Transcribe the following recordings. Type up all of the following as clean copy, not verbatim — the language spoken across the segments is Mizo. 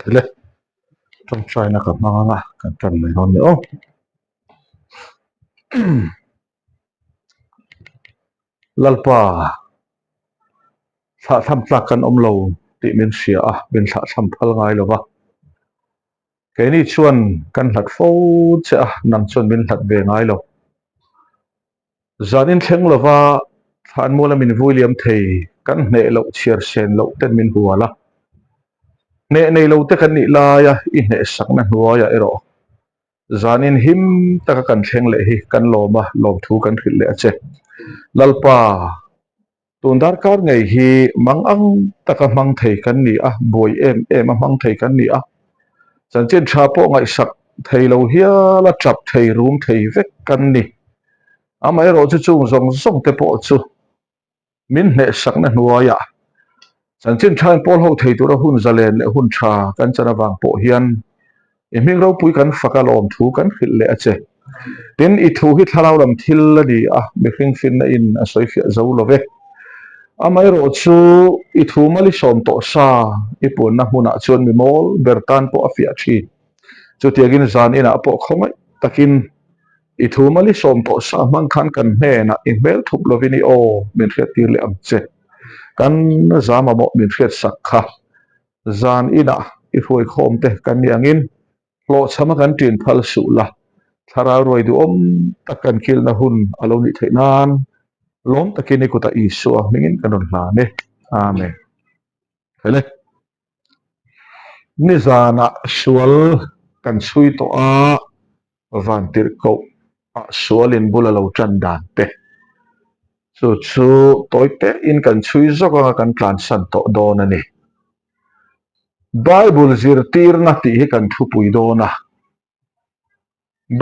Thele tawngtaina ka hmang anga kan tan mai dawn ni aw. Lalpa thlahthlam tlak kan awm lo tih min hria a, min thlahthlam phal ngai lo va. Keini chuan kan hlat fo che a, nang chuan min hlat ve ngai lo. Zan inthleng lova thlanmuala min vui liam thei kan hneh loh chhiar sen loh ten min hual a. Hneh nei lo te kan nih laia i hnehsakna hnuaiah erawh zanin him taka kan thleng leh hi kan lawm a, lawmthu kan hrilh leh a che. Lalpa, tun darkar ngei hi mang ang taka hmang thei kan ni a, buai em em a hmang thei kan ni a, chanchin tha pawh ngaihsak thei lo hial a tap thei rum thei vek kan ni. Amaherawhchu chung zawng zawng te pawh chu Min hnehsakna hnuaiah chanchin thain pawl ho thei tura hun zalen leh hun tha kan chan avang pawh hian i hming ropui kan fak a lawm thu kan hrilh leh a che. Tin, i thu hi thlarau lam thil a ni a, mihring finna in a sawi fiah zo lo ve. Amaherawhchu, i thu mal i sawm tawh sa i puanna hmunah chuan mi mawl ber tan pawh a fiah thin. Chutiangin zan inah pawh khawngaih takin I thu mal i sawm tawh sa hmang khan kan hnenah i hmel thup lovin i aw min hriattir leh ang che. Kan za mamawh min hriatsak kha zan inah i hruaikhawm te kan ni angin hlawhchhama kan ṭin phal suh la, thlarau ruai duhawm tak kan kilhna hun a lo nih theih nan lawm takin i kutah Isua hmingin kan rawn hlan e. Amen. Hele. Nizanah sual kan chhui tawh a. Vantirhkoh ah sualin bul a lo tan dan te chu chu tawi te in kan chhui zawk anga kan tlansan tawh dawn a ni. Bible zirtirna tih hi kan thupui dawn a,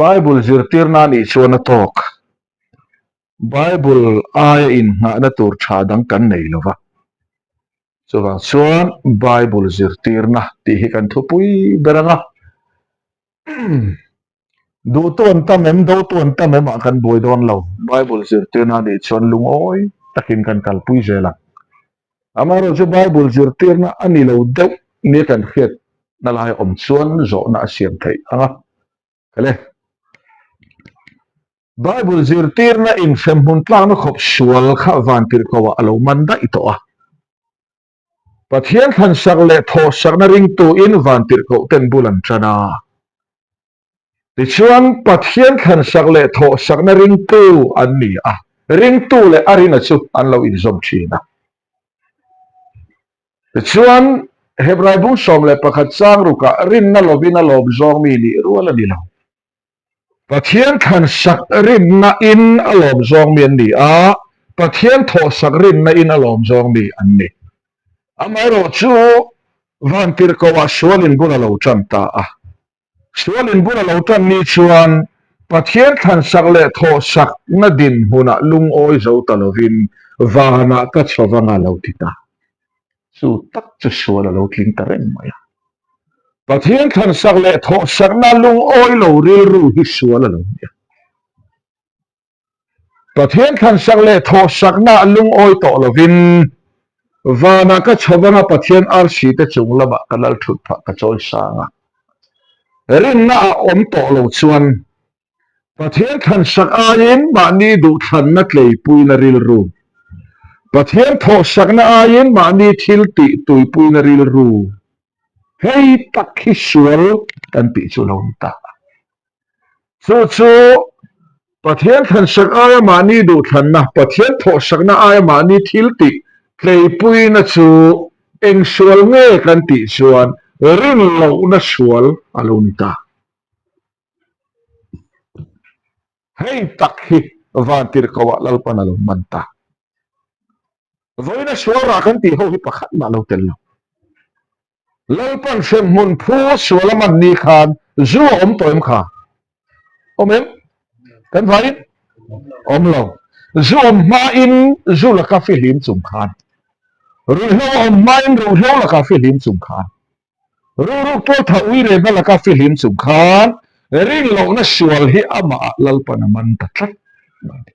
Bible zirtirna a nih chuan a tawk. Bible aia inngahna tur tha dang kan nei lo va. Chuvang chuan Bible zirtirna tih hi kan thupui ber anga Duhtu an tam em, dotu an tam em ah kan buai dawn lo. Bible zirtirna nih chuan lungawi takin kan kalpui zel ang. Amaherawhchu Bible zirtirna a ni lo deuh nia kan hriatna lai awm chuan zawhna a siam theih ang a. Kale. Bible zirtirna inhrem hmun tlakna khawp sual kha vantirhkoh ah a lo man daih tawh a. Pathian thlansak leh thawhsakna ringtuin vantirhkoh ten bul an tan a. Tichuan, Pathian thlansak leh thawhsakna ringtu an ni a, ringtu leh a rina chu an lo inzawm thin a. Tichuan, Hebrai bung 11 chang rukah rinna lovin a lawm zawng mi nih rual a ni lo. Pathian thlansak rinna in a lawm zawng mi an ni a, Pathian thawhsak rinna in a lawm zawng mi an ni. Amaherawhchu, vantirhkoh ah sual in bul a lo tan ta a. Sual in bul a lo tan ni chuan Pathian thlansak leh thawhsakna dinhmunah lungawi zo ta lovin vanah ka chho vanga lo ti ta. Chu tak chu sual a lo tling ta reng mai a. Pathian thlansak leh thawhsakna lungawi lo rilru hi sual a lo ni a. Pathian thlansak leh thawhsakna lungawi tawh lovin vanah ka chho vanga Pathian arsi te chung lamah ka lal thut phah ka chawi sang a. Rinna a awm tawh lo chuan Pathian thlansak aiin mahni duhthlanna tleipuina rilru, Pathian thawhsakna aiin mahni thil tih tuipuina rilru, hei tak hi sual kan tih chu lo ni ta. Chu chu. Pathian thlansak aia mahni duhthlanna, Pathian thawhsakna aia mahni thil tih tleipuina chu eng sual nge kan tih chuan rinlohna sual a lo ni ta. Hei tak hi vantirhkohah Lalpan a lo man ta. Vawiina sual rah kan tih ho hi pakhat mah lo tel lo. Lalpan hremhmun phu sual a man ni khan zu a awm tawh em kha? Awm em? Kan vaiin? Awm lo. Zu awm hmain zu laka fihlim chung khan. Ruihhlo a awm hmain ruhhlo laka fihlim chung khan. Ruruk tualtha ui rehna laka fihlim chung khan rinlohna sual hi amah ah Lalpan a man ta tlat mai.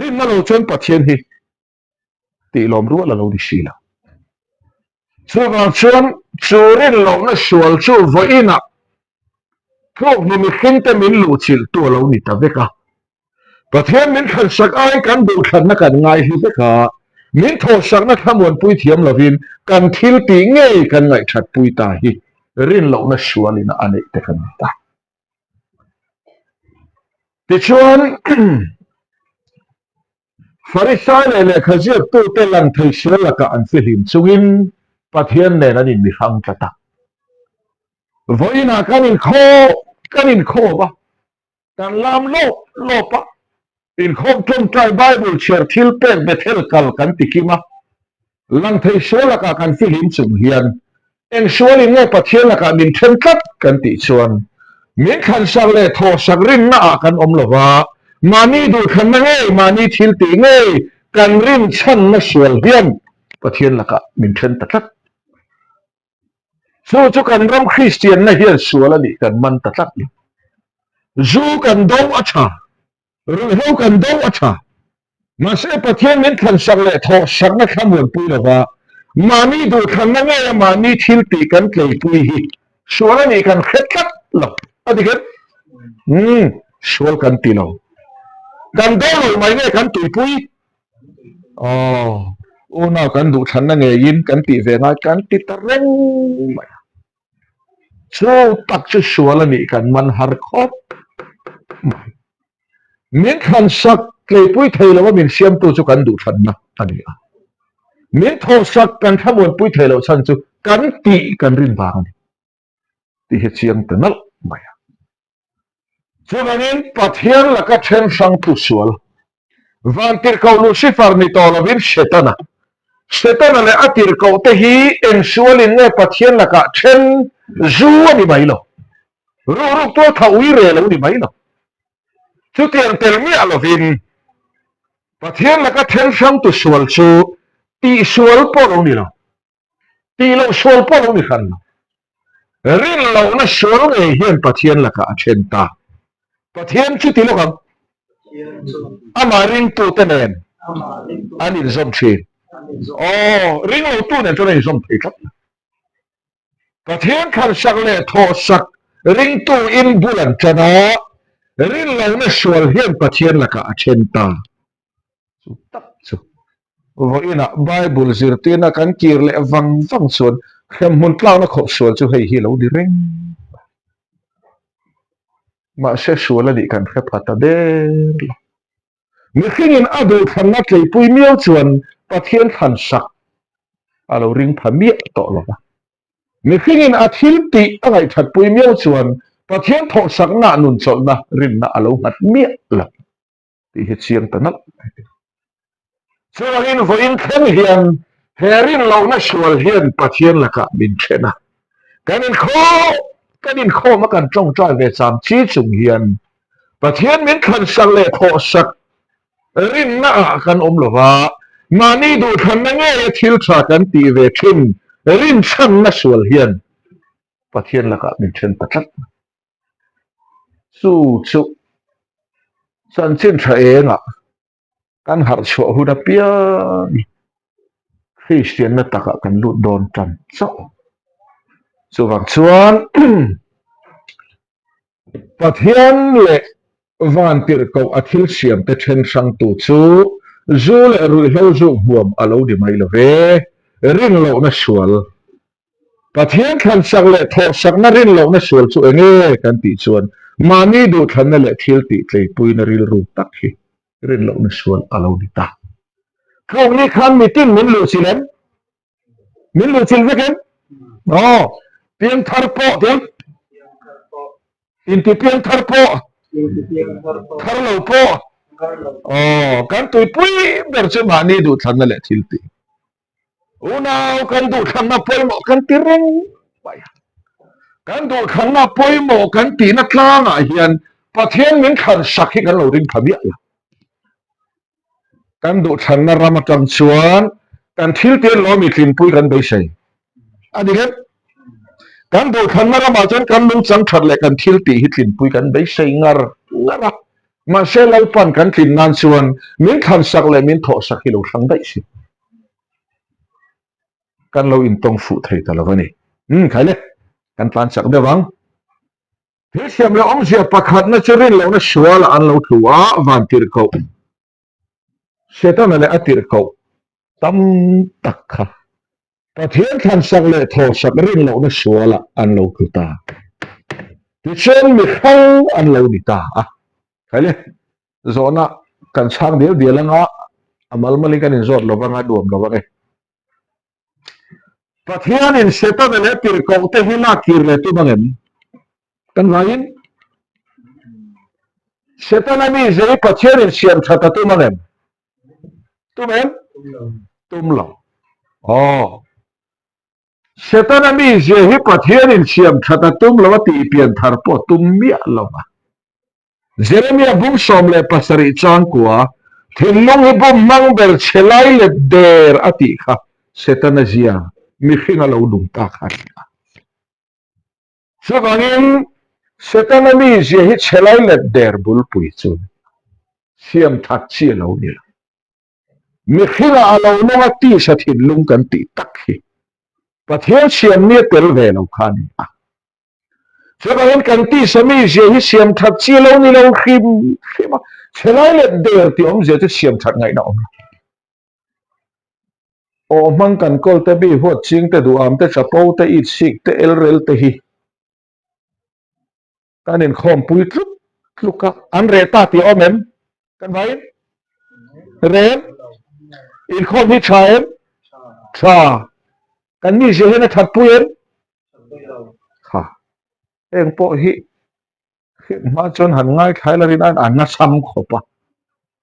Rinna lo chuan Pathian hi tih lawm rual a lo ni si lo. Chuvang chuan chu rinlohna sual chu vawiinah tluknu mihringte min luhchilhtu a lo ni ta vek a. Pathian min thlansak aiin kan duhthlanna kan ngai hi vek a, min thawhsakna thlamuanpui thiam lovin kan thil tih ngei kan ngaihthatpui ta hi rinlohna sualin a neih te kan ni ta. Tichuan, Farisai leh lehkha ziaktute lang thei sual lakah an fihlim chungin Pathian nen an inmihrang tlat a. Vawiinah kan inkhawm kan inkhawm a, kan lam lawp lawp a, inkhawm tawngtai Bible chhiar thil pek Bethel kal kan ti kim a. Lang thei sual lakah kan fihlim chung hian Eng sualin nge Pathian lakah min then tlat kan tih chuan min thlansak leh thawhsak rinna ah kan awm lo va, mahni duhthlanna ngei, mahni thil tih ngei kan rin chhanna sual hian Pathian lakah min then ta tlat. Chu chu kan ram Kristianna hian sual a nih kan man ta tlat lo. Zu kan do a tha. Ruihhlo kan do a tha. Mahse Pathian min thlansak leh thawhsakna thlamuanpui lova mahni duhthlanna ngeia mahni thil tih kan tleipui hi sual a nih kan hre tlat lo. A dik em? Umm, sual kan ti lo. Kan do lo mai nge kan tuipui? Aw, unau kan duhthlanna ngeiin kan tih ve ngai kan ti ta reng mai a. Chu tak chu sual a nih kan man har khawp mai. Min thlansak tleipui thei lo a min siamtu chu kan duhthlanna a ni a. Min thawhsak kan thlamuanpui thei loh chhan chu kan tih kan rin vang a ni tih hi chiang ta nalh mai a. Chuvangin Pathian laka then hrangtu sual, vantirhkoh Lucifer ni tawh lovin Setana, Setana leh a tirhkohte hi eng sualin nge Pathian lakah then zu a ni mai lo, ruhruk tualtha ui re lo ni mai lo. Chutiang tel miah lovin Pathian laka then hrangtu sual chu tihsual pawh lo ni lo. Tih loh sual pawh lo ni hran lo. Rin lohna sual ngei hian Pathian lakah a then ta. Pathian chu ti lawk ang. Amah ringtute nen an inzawm thin. Aw, ring lotu nen chuan an inzawm thei tlat lo. Pathian thlansak leh thawhsak ringtu in bul an tan a, rin lohna sual hian Pathian lakah a then ta. Chu tak chu vawiinah Bible zirtirna kan kir leh vang vang chuan hremhmun tlakna khawp sual chu hei hi lo ni reng a. Mahse sual a nih kan hre pha ta der lo. Mihringin a duhthlanna tleipui miau chuan Pathian thlansak a lo ring pha miah tawh lo va. Mihringin a thil tih a ngaihthatpui miau chuan Pathian thawhsaknaah nunchawlhna rinna a lo nghat miah lo. tih hi chiang ta nalh mai a ni. Chuvangin vawiin thleng hian he rinlohna sual hian Pathian lakah min then a, kan inkhawm kan inkhawm a kan tawngtai ve cham chi chung hian Pathian min thlansak leh thawhsak rinna ah kan awm lo va, mahni duhthlanna ngeia thil tha kan tih ve thin rinchhanna sual hian Pathian lakah min then ta tlat mai. Chu chu chanchin tha engah kan harh chhuah hun apiang Kristianna takah kan lut dawn tan chauh. Chuvang chuan Pathian leh Vantirhkoh a thil siamte then hrangtu chu zu leh ruihhlo zuk hmuam a lo ni mai lo ve, rinlohna sual Pathian thlansak leh thawhsakna rin lohna sual chu eng nge kan tih chuan. Mahni duhthlanna leh thil tih tleipuina rilru tak hi rin lohna sual a lo ni ta. Tlukni khan mitin min luhchilh em? Min luhchilh vek em? Aw, piangthar pawh tiang inti piangthar pawh thar lo pawh aw kan tuipui ber chu mahni duhthlanna leh thil tih. Unau kan duhthlanna pawimawh kan ti reng mai a. Kan duhthlanna pawimawh kan tihna tlangah hian Pathian min thlan sak hi kan lo ring pha miah lo. Kan duhthlanna ram atang chuan kan thil tir lawmi tlinpui kan beisei a ni reng. Kan duhthlanna ramah chuan kan nungchang that leh kan thil tih hi tlinpui kan beisei ngar ngar a. Mahse Lalpan kan tlin nan chuan min thlansak leh min thawhsak hi lo hrang daih si. Kan lo intawng fuh thei ta lo a ni. Umm khai le, kan tlan chak deuh ang. Thil siam leh awmzia pakhatna chu rin lohna sualah an lo tlu a, van tirhkoh Setana leh a tirhkoh tam tak kha Pathian thlansak leh thawhsak rin lohna sualah an lo tlu ta. Tichuan mi hrang an lo ni ta a. Khai le, zawhna kan chhang dial dial anga a malmalin kan inzawt lo vanga nuam lo vang e. Pathianin Setana leh tirhkohte hi lak kir leh tum angem? Kan vaiin Setana mizia hi Pathianin siam that a tum angem? Tum em? Tum lo. Aw. Setana mizia hi Pathianin siam that a tum lo a tih pian thar pawh tum miah lo va. Jeremia bum 17 changkua, Thinlung hi bum hmang ber chhe lai let der a tih kha Setana zia mihring a lo nung ta kha a ni a. Chuvangin Setana mizia hi chhe lai let der bulpui chu siam that chi a lo ni lo. Mihringah a lo nung a tisa thinlung kan tih tak hi Pathian siamni a tel ve lo kha a ni a. Chuvangin kan tisa mizia hi siam that chi lo ni lo hrim hrim a, chhe lai leh der tih awmzia chu siam that ngaihna awm lo. Aw hmang kan kawl te, mi huat ching te, duham te, chapo te, it sik te, elrel te hi kan inkhawmpui tluk tluk a, an reh ta tih a awm em? Kan vaiin reh em? Inkhawm hi tha em? Tha. Kan mizia hian a thatpui em? Kha, heng pawh hi hriat hma chuan han ngaithlai la rin aiin a nacham khawp a,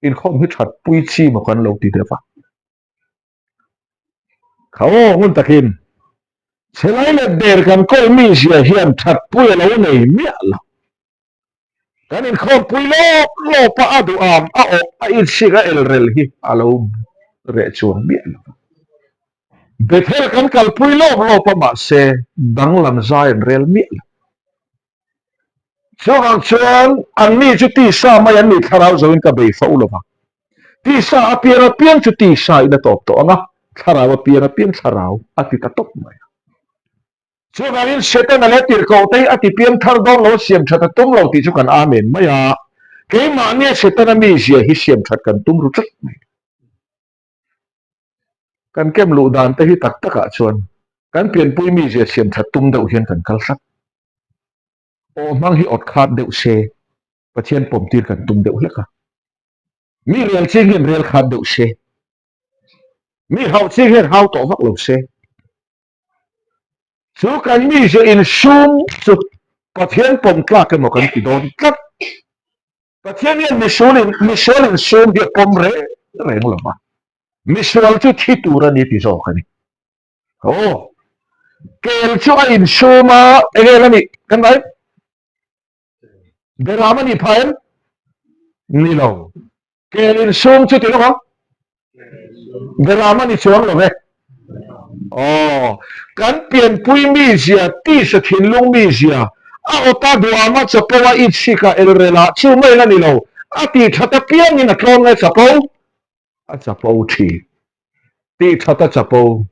inkhawm hi thatpui chi maw kan lo ti deuh a. Kha aw ngun takin chelai leh der kan kawl mizia hian thatpui a lo nei miah lo. Kan inkhawmpui lawp lawp a, a duham a awh a inchhik a elrel hi a lo reh chuang miah lo. Bethel kan kalpui lawp lawp a mahse danglam zai an rel miah lo. Chuvang chuan anni chu tisa mai an nih thlarau zoin ka bei fo lo va. Tisa a piang a piang chu tisa in a tawp tawh ang a, thlarau a piang a piang thlarau a ti ta tawp mai a. Chuvangin Setana leh tirhkohte hi a ti piang thar dawn lo, siam that a tum lo tih chu kan amen mai a. Keimahnia Setana mizia hi siam that kan tum ru tlat mai. Kan kem luh dan te hi tak takah chuan kan pianpui mizia siam that tum deuh hian kan kal tlat. Aw hmang hi awt khat deuh se Pathian pawm tir kan tum deuh hlek a. Mi rel ching hian rel khat deuh se. Mi hauh ching hian hau tawh vak lo se. Chu kan mizia insum chu Pathian pawm tlak emaw kan ti dawn tlat. Pathian hian misualin misual insum hi a pawm reng reng lo va, misual chu thi tur a ni ti zawk a ni. Aw, kel chu a insum a, eng nge la nih kan ngai? Beram a nih phah em? Ni lo. Kel insum chu ti lawk a, Beram a ni chuang lo ve. Aw, kan pianpui mizia, tisa thinlung mizia, a awta duama chapo a itchik a elrel a, chu mai la ni lo, a tih that apiangin a tlawm nge chapo? A chapo thin. Tih that a chapo.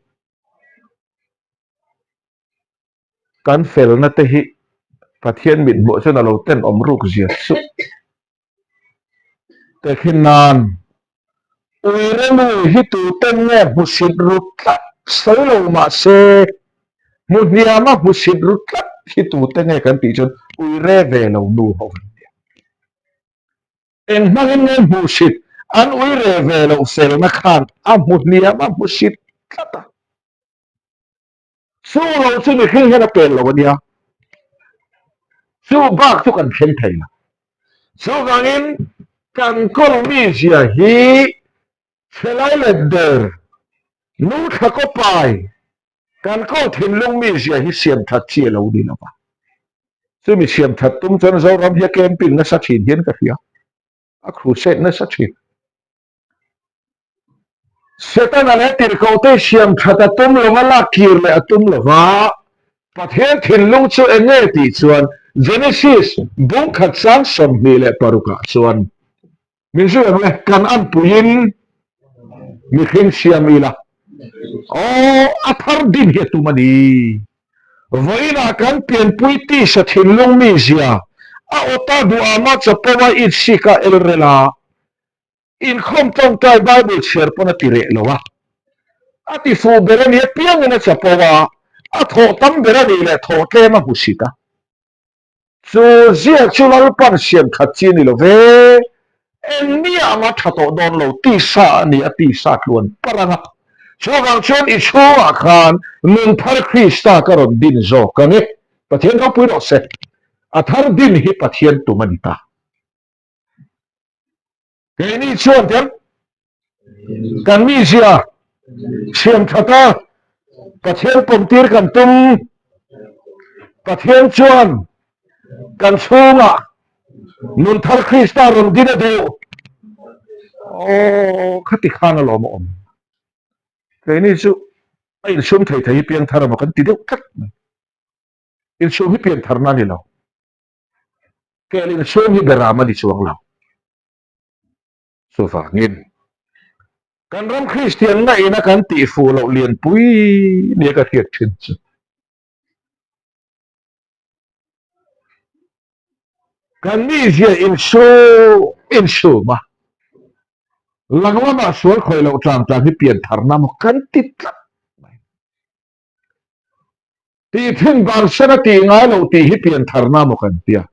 Kan felna te hi Pathian mithmuh chuan a lo tenawm ruk zia suh. Tehkhin nan, Uirenu hi tuten nge hmusit ru tlat sawi lo mahse, hmu hniama hmusit ru tlat hi tute nge kan tih chuan Uire ve lo nu ho an nia. Eng hmangin nge hmuhsit an uire ve loh felna khan a hmu hniam a hmusit tlat a. Chu lo chu mihring hian a pen lo a nia. Chu bak chu kan thleng thei lo. Chuvangin kan kawl mizia hi chhelai let der, nu thla kaw pai, kan kawl thinlung mizia hi siam that chi a lo ni lo va. Chumi siam that tum chuan Zoram hi a camping nasa thin hian ka hria. A crusade nasa thin. Setana leh tirhkohte siam that a tum lova, lak kir leh a tum lova, Pathian thinlung chu eng nge tih chuan Genesis bung khat sang 26 ah chuan min zui ang le, kan anpuiin mihring siam ila, aw a thar din hi a tum a ni. Vawiinah kan pianpui tisa thinlung mizia a awta duhama chapo a itsika elrela Inkhawm tawngtai Bible chhiar pawn a ti reh lo a, a ti fuh ber a ni apiangin a chapo a, a thawh tam ber a nih leh thawh tlem a hmusit a. Chu ziak chu Lalpan siam that chi a ni lo ve, eng mi ah anga tha tawh dawn lo, tisa a ni a, tisa tluan par ang a. Chuvang chuan i chhungah khan nun thar Krista ka rawn din zawk ang e, Pathian ropui rawh se, a thar din hi Pathian tum a ni ta. Keini chuan kan kan mizia siam that a, Pathian pawmtir kan tum. Pathian chuan kan chhungah nun thar Krista rawn din a duh. Aw, khati khan alawm a awm. Keini chu a insum thei thei hi piangthar emaw kan ti deuh tlat mai. Insum hi piantharna a ni lo. Kel insum hi beram a ni chuang lo. Chuvangin, kan ram Kristian ngaihna kan tih fuh loh lianpui nia ka hriat thin chu. Kan mizia insum insum a, lang lamah sual khawih loh tlang tlang hi piantharna maw kan ti tlat mai. Tih thin bansan a tih ngai loh tih hi piantharna maw kan tia.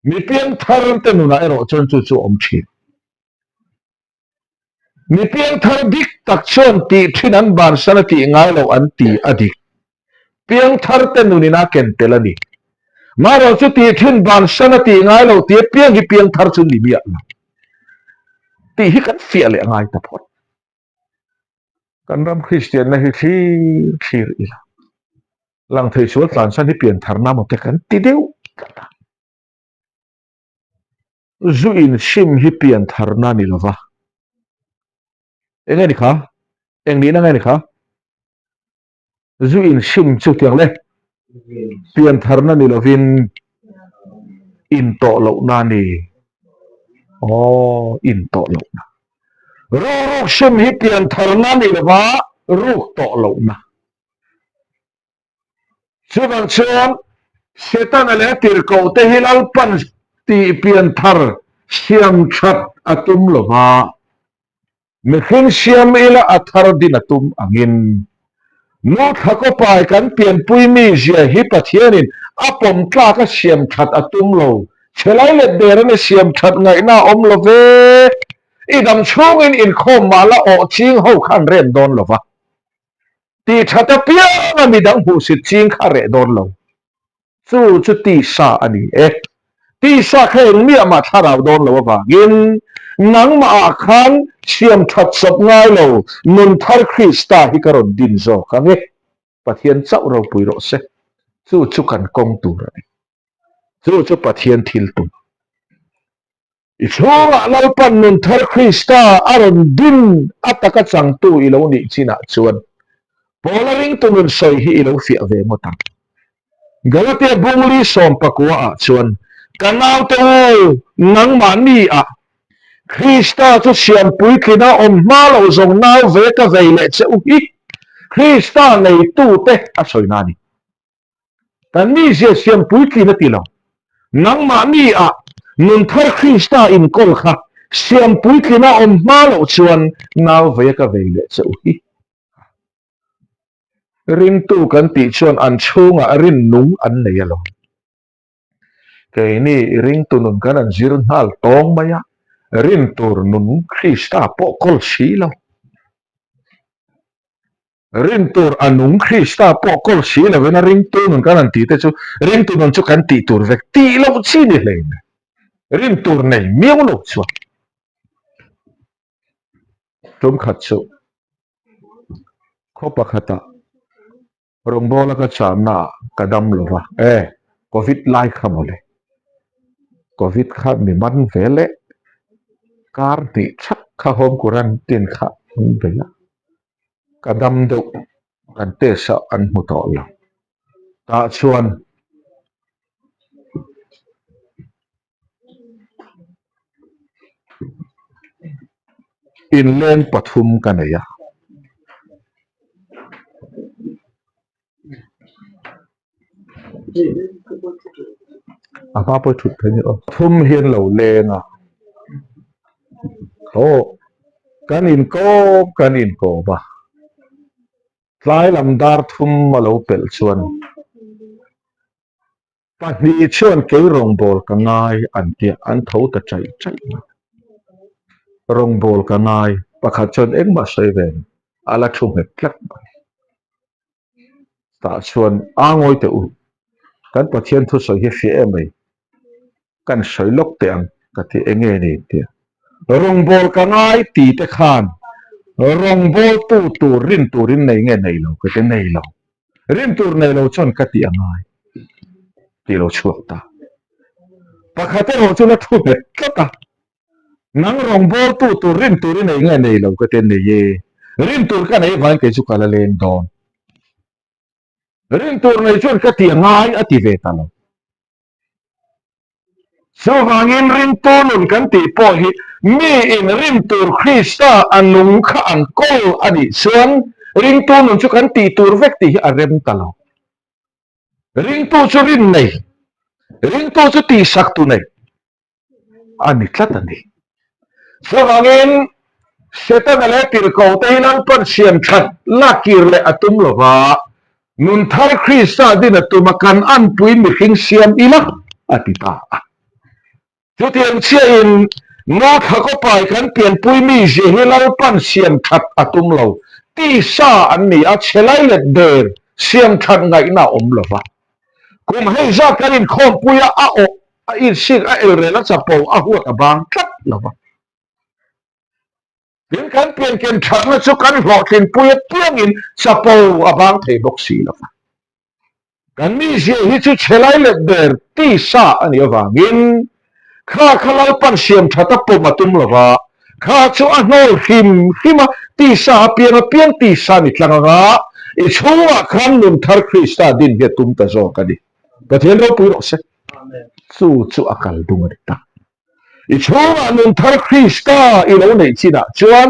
Mi piangthar te nunah erawh chuan chu chu a awm thin. Mi piangthar dik tak chuan tih thin an bansan a tih ngai loh an ti a dik. Piangthar te nunin a ken tel a ni. Marawh chu tih thin bansan a tih ngai loh tih apiang hi piangthar chu ni miah lo. Tih hi kan fiah leh a ngai ta phawt. Kan ram Kristianna hi thlir thlir ila, lang thei sual tlansan hi piantharna maw te kan ti deuh tlat a. Zu inhrim hi piantharna ni lova. Eng nge ni kha? Eng nihna nge ni kha? Zu inhrim chu tiang le piantharna ni lovin intawh lohna a ni. Aw, intawh lohna. Ruk hrim hi piantharna ni lova ruk tawh lohna. Chuvang chuan Setana leh a tirhkohte hi Lalpan tih pianthar siam that a tum lova. Mihring siam ila a thar din a tum angin, Nu Thlakawpai kan pianpui mi zia hi Pathianin a pawm tlak a siam that a tum lo, chhelai let der ane siam that ngaihna a awm lo ve, i dam chhungin inkhawm mah la awh ching ho kha an rem dawn lo va, tih that apianga midang hmuhsit ching kha a reh dawn lo. Chu chu tisa a ni e. Tisa kha eng miah mah thlarau dawn lo avangin nangmahah khan siam that chawp ngai lo nun thar Krista hi ka rawn din zawk ang e. Pathian chauh ropui rawh se. Chu chu kan kawng tur a ni. Chu chu Pathian thil tum. I chhungah Lalpan nun thar Krista a rawn din a taka changtu i lo nih chinah chuan Paula ringtu nun sawi hi i lo fiah ve ngawt ang. Galatia bungli sawmpakua ah chuan, Ka naute u, nangmahni ah Krista chu siam puitlina awm hma lo zawng nau ve ka vei leh che u hi Krista neitute a sawina a ni. Kan mizia siam puitlin a ti lo. Nangmahni ah nun thar Krista inkawl kha siam puitlin a awm hma loh chuan nau vei a ka vei leh che u hi. Ringtu kan tih chuan an chhungah rinnung an nei alawm. Keini i ringtu nun kan an zir nghal tawng mai a, rin tur nun Krista pawh kawl si lo. Rin tur a nung Krista pawh kawl si lovin a ringtu nun kan han tih te chu ringtu nun chu kan tih tur vek tih loh chi ni hlei mai. Rin tur nei miau lo chuan tum khat chu khaw pakhatah Rawngbawla ka chamna ah ka dam lo va, e, Covid lai kha mawle. Covid kha mi man ve leh kar hnih thak kha home quarantine kha an bei a, ka dam deuh kan test ah an hmu tawh lo. Tah chuan Inleng pathum ka nei a. A hma pawh i thut thei ni aw. Thum hian lo leng a. Aw, kan inkawm kan inkawm a. Tlai lam dar thum a lo pelh chuan. Pahnih chuan kei rawngbâwl ka ngai an tia, an tho ta chaih chaih mai. Rawngbâwl ka ngai, pakhat chuan engmah sawi ve lo, a la thu nghet tlat mai. Tah chuan, A ngawi teh u, kan Pathian thusawi hi hria em mai, kan sawi lawk teh ang ka ti eng nge ni tia. Rawngbâwl ka ngai ti te khan rawngbâwltu tur rin turin nei nge nei lo ka ti nei lo. Rin tur nei lo chuan ka tih a ngai tih lo chhuak ta. Pakhat erawh chu la thu nghet tlat a, Nang rawngbawltu tur rin tur i nei nge nei lo ka ti nei e, rin tur ka nei vangin kei chu ka la leng dawn. Rin tur nei chuan ka tih a ngai a ti ve ta lo. Chuvangin ringtu nun kan tih pawh hi miin rin tur Krista a nung kha an kawl a nih chuan ringtu nun chu kan tih tur vek tih hi a rem ta lo. Ringtu chu rin nei, ringtu chu tihsak tu nei a ni tlat a ni. Chuvangin Setana leh tirhkohte hi Lalpan siam that lak kir leh a tum lo va, nun thar Krista din a tum a, kan anpui mihring siam ila a ti ta a. Chutiang chiahin North Hakopai kan pianpui mi zia hi Lalpan siam that a tum lo, tisa an ni a, chhe lai let der siam that ngaihna a awm lo va. Kum hei zat kan inkhawmpui a, a awh, a insik, a elrel, a chapo, a huat a bang tlat lo va. Tin, kan pianken thatna chu kan hlawhtlinpui apiangin chapo a bang thei bawk si lo va. Kan mizia hi chu chhe lai let ber tisa a nih avangin kha kha Lalpan siam that a pawm a tum lo va, kha chu a hnawl hrim hrim a, tisa apiang apiang tisa ni tlang anga i chhungah khan nun thar Krista din hi a tum ta zawk a ni. Pathian ropui rawh se. Chu chu a kal dung a ni ta. I chhungah nun thar Krista i lo neih chinah chuan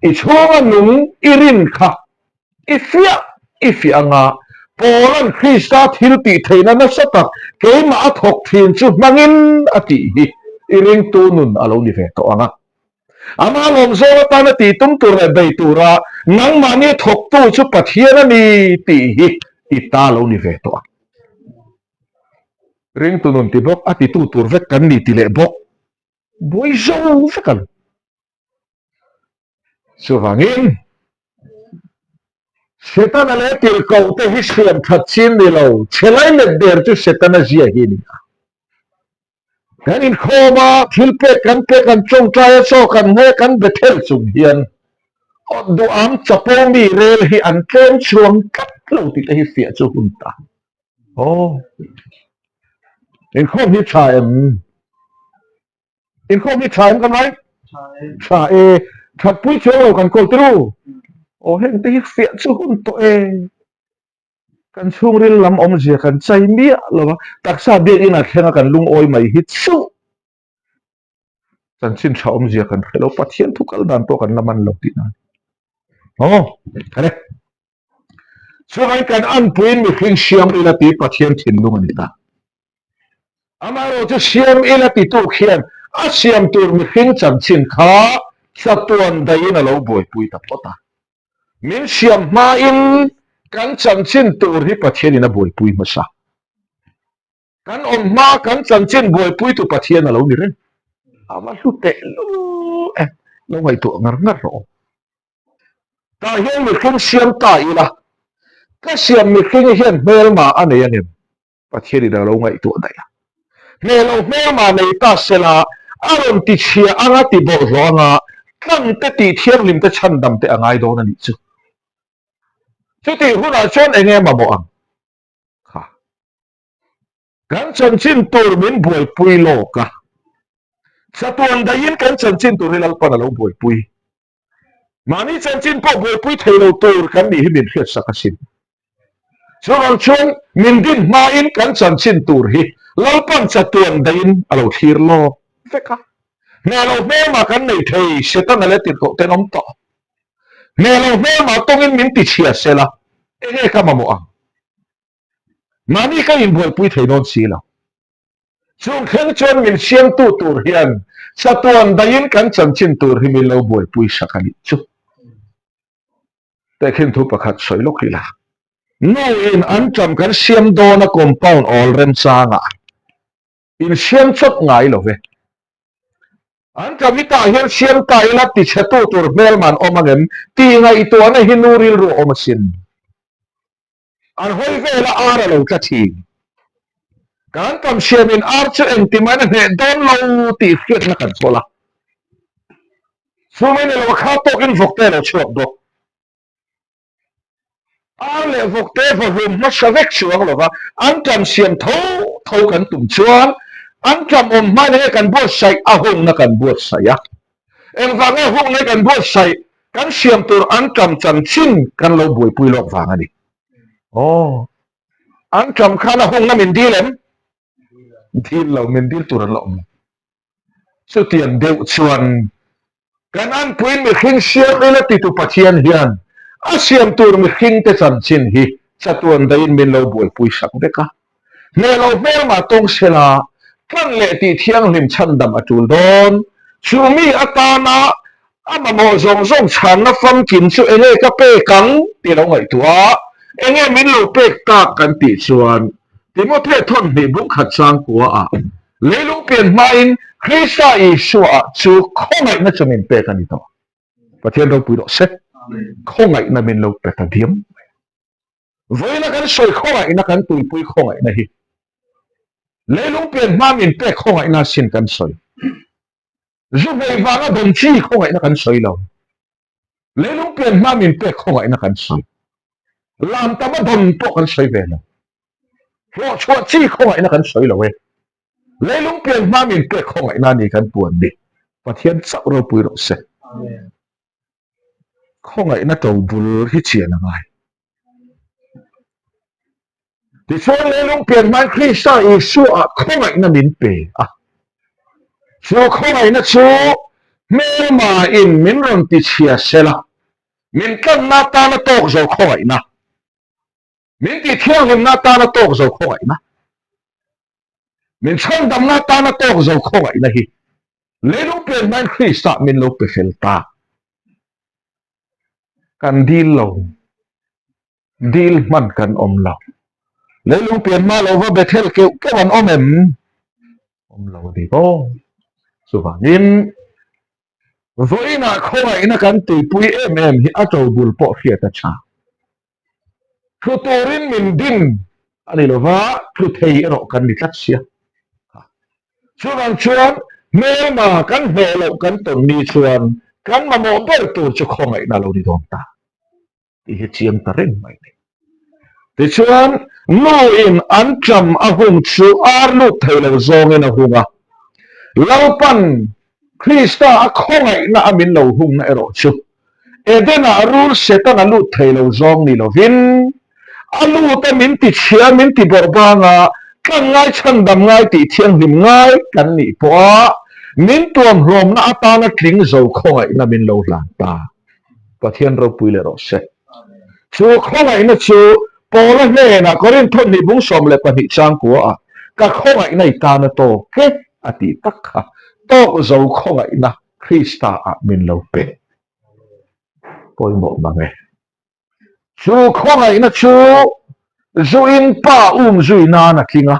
i chhunga nung i rin kha i fiah i fiah anga Paula'n Krista thil tih theihna nasa tak keimah a thawk thin chu hmangin a tih hi i ringtu nun a lo ni ve tawh ang a. Amah lawmzawng atana tih tum tur leh bei tura nangmahni thawktu chu Pathian a ni tih hi i ta lo ni ve tawh ang. Ringtu nun ti bawk, a titu tur vek kan ni ti leh bawk, buai zo vek ang. Chuvangin, Setana leh tirhkoh te hi siam that chin ni lo, chhe lai let der chu Setana zia hi a ni a. Kan inkhawm a, thil pek kan pek, kan tawngtai a, chaw kan hne, kan be thel chung hian awt duh ang chapo mi rel hi an tlem chhuang tlat lo tih te hi fiah chu hun ta. Aw, inkhawm hi tha em? Inkhawm hi tha em kan rai? Tha e, thatpui chuang lo kan kawl tiru. Aw, heng te hi fiah chu hun tawh e. Kan chhungril lam awmzia kan chai miah lo a, taksa biakinn a thleng a kan lungawi mai hi chuh. Chanchin tha awmzia kan hre lo, Pathian thu kal dan pawh kan la man lo tih nan. Aw, kare. Chuvangin kan anpuiin mihring siam ila tih Pathian thinlung a ni ta. Amaherawh chu siam ila titu khian a siam tur mihring chanchin kha chatuan daihin a lo buaipui ta phawt a. Min siam hmain kan chanchin tur hi Pathianin a buaipui hmasa. Kan awm hma kan chanchin buaipuitu Pathian a lo ni reng. A va hlu teh lul e, lo ngaihtuah ngar ngar rawh. Tah hian mihring siam ta ila, ka siam mihring hian hmelma a nei angem? Pathianin a lo ngaihtuah daih a. Hneh lo hmelma nei ta sela, a rawn ti chhia anga ti bawlhhlawh anga tlangte tih thianghlimte chhandamte a ngai dawn a nih chu. Chutih hunah chuan eng nge mamawh ang? Kha. Kan chanchin tur min buaipui lawk a. Chatuan daihin kan chanchin tur hi Lalpan a lo buaipui. Mahni chanchin pawh buaipui thei lo tur kan nih hi min hriatsak asin. Chuvang chuan min din hmain kan chanchin tur hi Lalpan chatuan daihin a lo thlir lawk vek a. Hmeh lo hmelmah kan nei thei, Setana leh tirhkoh ten awm tawh. Hmeh lo hmelmah tawngin min tichhia sela, enge ka mamawh ang? Mahni ka inbuaipui thei dawn si lo. Chung thleng chuan min siamtu tur hian chatuan daihin kan chanchin tur hi min lo buaipui sak a nih chu. Tehkhin thu pakhat sawi lawk ila. Nu in an ṭam kan siam dawn a compound awl remchangah insiam chawp ngai lo ve. An ṭam hi tah hian siam ta ila tichhetu tur hmelman awm angem tih ngaihtuahna hi nu rilru a awm asin. An hawi vela ar a lo tla thin. Kan tam siamin ar chu engtimain a hneh dawn lo tih hriatna kan kawl a. Chumi ni lo a kha tawkin vawkte a lo chhuak bawk. Ar leh vawkte vawhlum hmasa vek chuang lova an tam siam tho tho kan tum chuan an tam awm hmain enge kan buatsaih a hungna kan buatsaih a. Engvang nge hungna hi kan buatsaih kan siam tur an ṭam chanchin kan lo buaipui lawk vang a ni. Aw, an ṭam khan a hungna min dil em? Dil lo, min dil tur an la awm lo. Chutiang deuh chuan kan anpuiin mihring siam ila titu Pathian hian a siam tur mihringte chanchin hi chatuan daihin min lo buaipui sak vek a. Hmel lo hmelmah tawng sela, tlan leh tih thianghlim chhandam a tul dawn. Chu mi atana a mamawh zawng zawng chhanna famkim chu enge ka pek ang tih lo ngaihtuah a, enge min lo pek tak kan tih chuan Timothea thawnhnih bungkhat changkua ah leilung pian hmain Krista Isua ah chu khawngaihna chu min pek a ni tawh. Pathian ropui rawh se. Khawngaihna min lo pe ta diam mai. Vawiina kan sawi khawngaihna kan tuipui khawngaihna hi leilung pian hma min pek khawngaihna sin kan sawi. Zu hmei vanga dawn chi khawngaihna kan sawi lo. Leilung pian hma min pek khawngaihna kan sawi. Lam tama dawn pawh kan sawi ve lo. Hlawhchhuah chi khawngaihna kan sawi lo e. Leilung pian hma min pek khawngaihna ni kan puan ni. Pathian chauh ropui rawh se. Khawngaihna to bul hi chian a ngai. Tichuan leilung pian hmain Krista Isua ah khawngaihna min pe a. Chu khawngaihna chu hmelma in min rawn tichhia sela, min tlanna atana tawk zo khawngaihna, min tihthianghlimna atana tawk zo khawngaihna, min chhandamna atana tawk zo khawngaihna hi leilung pian hmain Krista min lo pe fel ta. Kan dil lo, dil hman kan awm lo. Leilung pian hma lo va Bethel keuh keuh an awm em? Awm lo a ni maw? Chuvangin vawiinah khawngaihna kan tuipui em em hi a tobul pawh hriat a tha. Thu turin min din a ni lova, thu thei erawh kan ni tlat sia. Chuvang chuan hmelma kan hneh loh kan tawn ni chuan kan mamawh ber tur chu khawngaihna lo ni dawn ta tih hi chiang ta reng mai ni. Tichuan nu in an ṭam a hung chu ar lut thei lo zawngin a hung a, Lalpan Krista a khawngaihna a min lo hungna erawh chu Eden-ah rul Setana lut thei lo zawng ni lovin, a lut a min ti chhia, min ti bawrh banga tlan ngai chhandam ngai tih thianghlim ngai kan nih pawha min tuamhlawmna atana tling zo khawngaihna min lo hlan ta. Pathian ropui leh rawh se. Chu khawngaihna chu Paula hnenah Korinth thawhnih bung 12 changkuaah ka khawngaihna i tan a tawk e a tih tak kha tawk zo khawngaihna Krista ah min lo pe pawimawh mang e. Chu khawngaihna chu zuin pa um zui nan a tling a.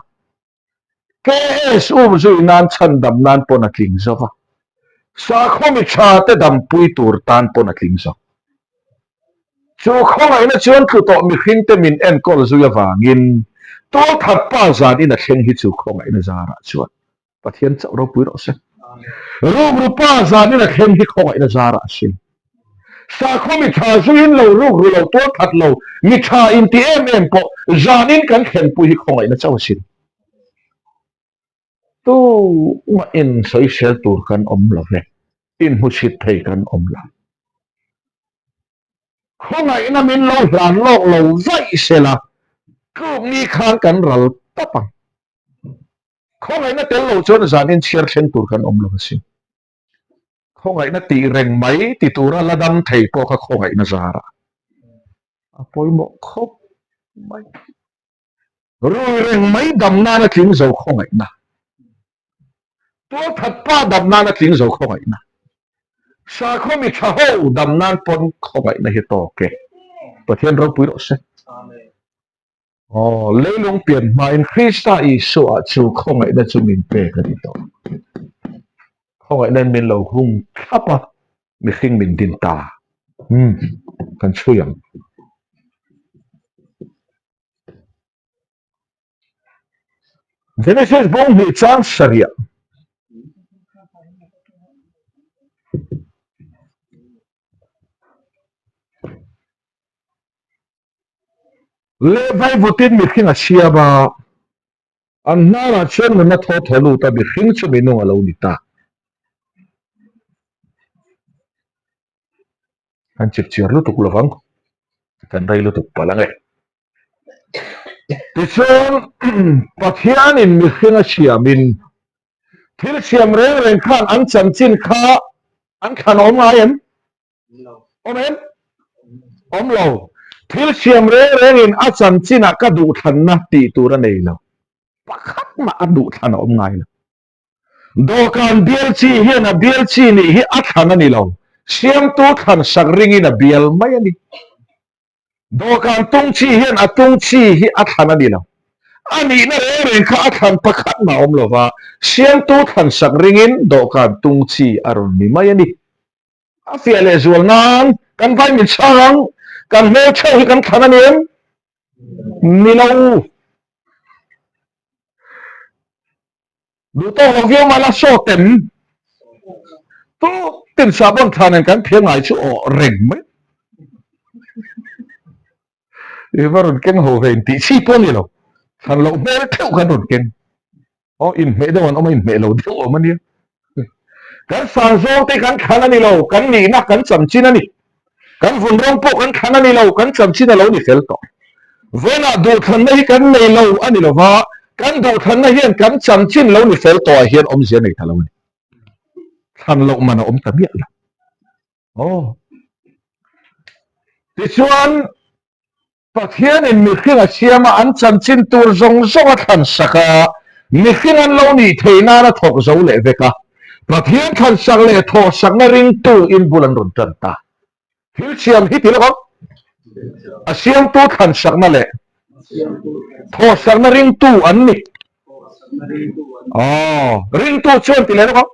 KS um zui nan chhandam nan pawn a tling zo va, sakhaw mi tha te dampui tur tan pawn a tling zo. Chu khawngaihna chuan tlu tawh mihring te min enkawl zui avangin tualthat pa zan in a thleng hi chu khawngaihna zarah chuan Pathian chauh ropui rawh se. Rukru pa zan in a thleng hi khawngaihna zarah a sin. Sakhaw mi tha zuiin lo rukru lo tualthat lo mi tha inti em em pawh zan in kan thlenpui hi khawngaihna chauh a sin. Tumah in sawisel tur kan awm lo ve, inhmuchhit thei kan awm lo. Khawngaihna min lo hlan lawk lo vaih sela tluk ni khan kan ral tawp ang. Khawngaihna tel lo chuan zan inchhiar thleng tur kan awm lo asin. Khawngaihna tih reng mai ti tura la dam thei pawh kha khawngaihna zarah a pawimawh khawp mai. Rui reng mai dam nana tling zo khawngaihna. Tualthat pa dam nana tling zo khawngaihna. Sakhaw mi tha ho dam nan pawn khawngaihna hi tawk e. Pathian ropui rawh se. Aw, leilung pian hmain Krista Isua chu khawngaihna chu min pek a ni tawh. Khawngaihnain min lo hung thlap a, mihring min din ta. Umm, kan chhui ang. Genesis bawng hnih chang sarih. Leh vaivutin mihring a siam a, an hnarah chuan nunna thaw thaw lut a mihring chu minung a lo ni ta. Kan chip chiar lutuk lovang, kan rei lutuk palh ang e. Tichuan, Pathianin mihring a siamin thil siam reng reng khan an chanchin kha an thlan awm ngai em? Awm em? Awm lo. Thil siam reng rengin a chanchinah ka duhthlanna tih tur a nei lo. Pakhat mah a duhthlan a awm ngai lo. Dawhkan bial chi hian a bial chi nih hi a thlan a ni lo. Siamtu thlan sak ringin a bial mai a ni. Dawhkan tung chi hian a tung chi hi a thlan a ni lo. A nihna reng reng kha a thlan pakhat mah a awm lo va, siamtu thlan sak ringin dawhkan tung chi a rawn ni mai a ni. A fiah leh zual nan kan vai mit chhang ang, kan hmel theuh hi kan thlan a ni em? Ni lo. Duh tawk lo viau mah la saw tem tu tin sahbawn thla nen kan phiar ngai chu aw reng mai. I va rawn keng ho ve in tih chi pawh a ni lo. Thlan loh hmel theuh kan rawn keng. Aw inhmeh deuh an awm a inhmeh lo deuh awm a nia. Kan sang zawng te kan thlan a ni lo, kan nihna kan chamchin a ni. Kan vun rawng pawh kan thlan a ni lo, kan chamchin a lo ni fel tawh. Vawiinah duhthlanna hi kan nei lo a ni lo va, kan duhthlanna hian kan chamchin lo ni fel tawhah hian awmzia nei ta lo a ni. Thlan loh man a awm ta miah lo. Aw. Tichuan, Pathianin mihring a siam a, an chanchin tur zawng zawng a thlan sak a, mihring an lo nih theih nan a thawk zo leh vek a. Pathian thlan sak leh thawh sakna ringtu in bul an rawn tan ta. Thil siam hi ti lawk ang. A siamtu thlan sakna leh thawh sakna ringtu an ni. Aw, ringtu chuan ti leh lawk ang.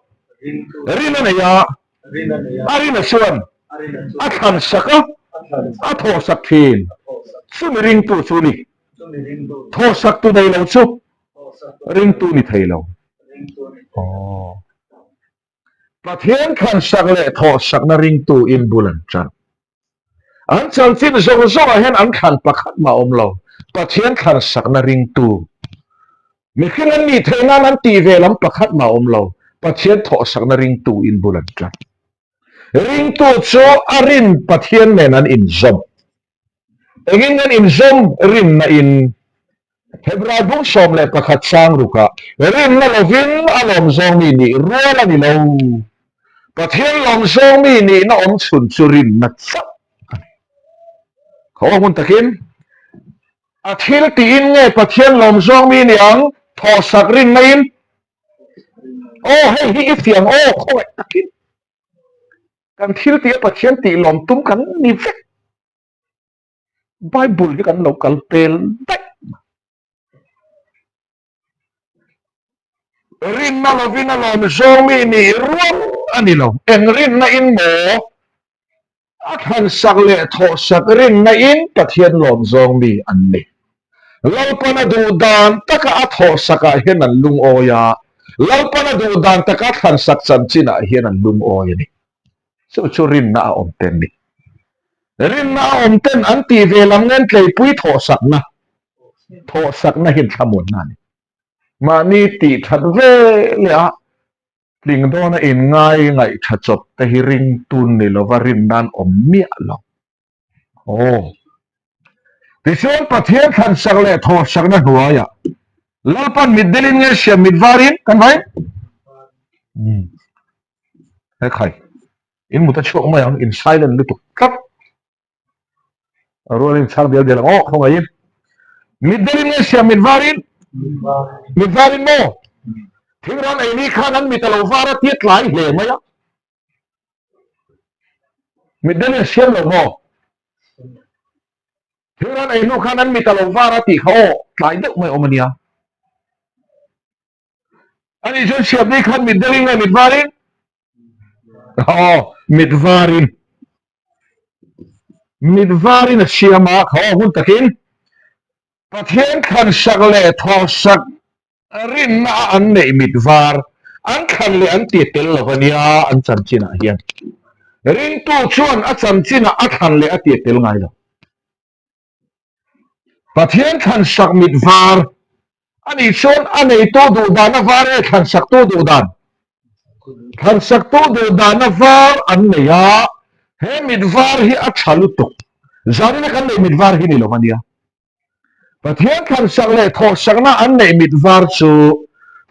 Rin a nei a, A rina chuan a thlan sak a, a thawh sak thin. Chumi ringtu chu ni. Thawh sak tu nei lo chu ringtu ni thei lo. Aw. Pathian thlan sak leh thawh sakna ringtu in bul an tan. An chanchin zawng zawngah hian an thlan pakhat mah awm lo. Pathian thlan sakna ringtu. Mihring an nih theih nan an tih ve lam pakhat mah awm lo. Pathian thawh sakna ringtu in bul an tan. Ringtu chu a rin Pathian nen an inzawm. Engin an inzawm rinna in Hebrai bung 11 chang rukah, Rinna lovin a lawmzawng mi nih rual a ni lo. Pathian lawmzawng mi nihna awm chhun chu rinna chauh a ni. Khaw hmun takin a thil tiin nge Pathian lawmzawng mi ni ang? Thawhsak rinna in. Aw, hei hi i fiang aw, khawngaih takin kan thil tih a Pathian tih lawm tum kan ni vek. Bible hi kan lo kal pel daih. Rinna lovin a lawm zawng mi nih rual a ni lo. Eng rinna in maw? A thlansak leh thawhsak rinna in Pathian lawm zawng mi an ni. Lalpan a duh dan taka a thawhsak ah hian an lungawi a, Lalpan a duh dan taka a thlansak chanchin ah hian an lungawi a ni. Chu chu rinna a awm ten ni. Rinna a awm ten an tih ve lam ngen tleipui thawhsakna, thawhsakna hian thlamuanna a ni. Mahni tih that ve leh a tling dawna inngai ngaih tha chawp te hi ring tun ni lova rin nan awm miah lo. Aw. Tichuan Pathian thlansak leh thawhsakna hnuaiah Lalpan mitdelin nge siam mit varin kan vai? Umm. He khai. In mut a chhuak mai ang, in silent lutuk tlat. A rual in chhang dial dial ang aw khawngaihin. Mitdelin nge siam mit varin? Mit varin maw? Thingran ei ni khan an mit a lo var a tia tlai hle mai a. Mitdelin siam lo maw? Thingran ei hnu khan an mit a lo var a tih kha aw tlai deuh mai awm a nia. Ani chuan siam ni khan mitdelin nge mit varin? Aw, mit varin. Mit varin a siam a, kha aw hun takin Pathian thlansak leh thawhsak rinna a an neih mit var an thlan leh an ti tel lo a nia an chanchinah hian. Ringtu chuan a chanchinah a thlan leh a ti tel ngai lo. Pathian thlansak mit var a nih chuan a neitu duh dana var nge thlansaktu duh dan? Thlansaktu duh dana var an nei a, he mit var hi a tha lutuk. Zanina kan neih mit var hi ni lo a nia. Pathian thlansak leh thawhsakna an neih mit var chu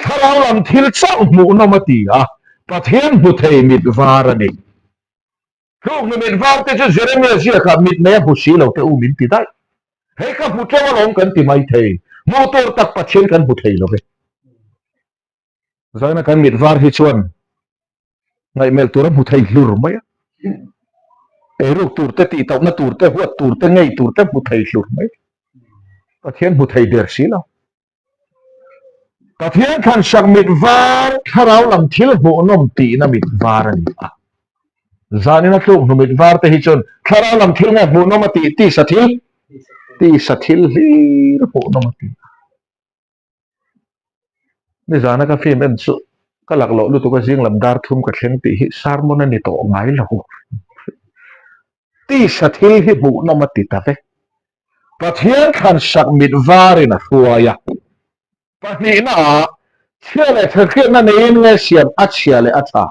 thlarau lam thil chauh hmuhnawm a ti a, Pathian hmu thei mit var a ni. Tluknu mit var te chu Jeremia ziakah mit nei a hmu si lo te u min ti daih. Hei ka hmu teuh alawm kan ti mai thei. Hmuh tur tak Pathian kan hmu thei lo ve. Zaina kan mit var hi chuan ngaihmelh tur a hmu thei hlur mai a. Eiruk tur te, tihtauhna tur te, huat tur te, ngei tur te hmu thei hlur mai. Pathian hmu thei der si lo. Pathian thlansak mit var thlarau lam thil hmuhnawm tihna mit var a ni a. Zanina tluk hnu mit var te hi chuan thlarau lam thil nge hmuhnawm a tih tisa thil tisa thil hlir hmuhnawm a ti a. Nizana ka film en chu ka lak loh lutuk a zing lam dar thum ka thleng tih hi sermon a ni tawh ngai lo. Tisa thil hi hmuhnawm a ti ta vek. Pathian thlansak mit varin a hruai a. Pahnihna ah, chhia leh thlahriatna neiin nge siam a chhia leh a tha?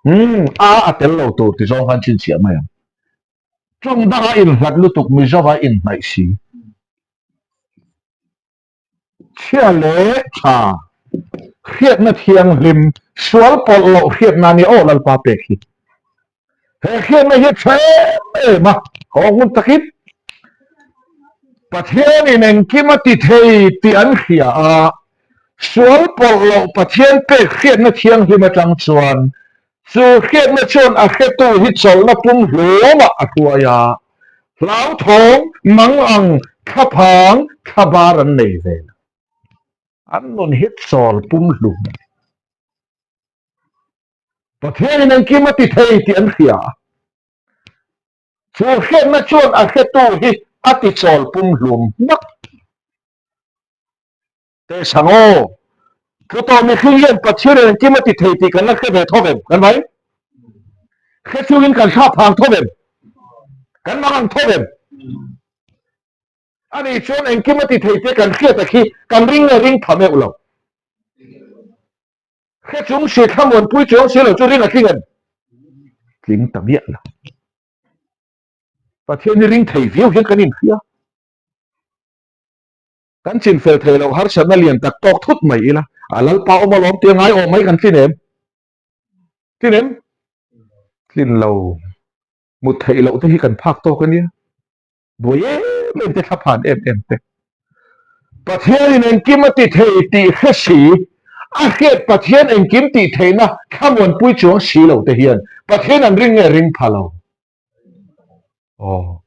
Umm, a a tel lo tur ti zawng khan chhinchhiah mai ang. Tawng danga inhlat lutuk Mizova inhnaih si. Chhia leh tha, hriatna thianghlim, sual pawlh loh hriatna a nia aw Lalpa pek hi. He hriatna hi a tha em em a, ka awm ngun takin Pathianin engkim a ti thei tih an hria a, sual pawlh loh Pathian pek hriatna thianghlim atang chuan Chu hriatna chuan a hretu hi chawlhna pumhlawmah a hruai a, hlauthawng, mangang, thlaphang, thlabar an nei ve lo. An nun hi chawl pumhlum a ni. Pathianin engkim a ti thei tih an hria a, chu hriatna chuan a hretu hi a ti chawl pumhlum hmak. Teh sang aw. Tluto mihring hian Pathian in engkim a ti thei tih kan la hre ve tho vem, kan vai? Hre chungin kan hra phang tho vem? Kan mang ang tho vem? Ani chuan engkim a ti thei tih kan hriat a khi kan ring nge ring pha meuh lo. Hre chung si thlamuanpui chuang si lo chu ring a tling em? Tling ta miah lo. Pathian hi ring thei viau hian kan inhria. Kan chin fel thei loh harsatna lian tak tawk thut mai ila, a Lalpa awm alawm tia ngai awm mai kan tlin em? Tlin em? Tlin lo. Mut theih loh te hi kan phak tawk a nia. Buai em em te, thlaphan em em te. Pathianin engkim a ti thei tih hre si, a hriat Pathian engkim tih theihna thlamuanpui chuang si lo te hian Pathian an ring nge ring pha lo? Aw.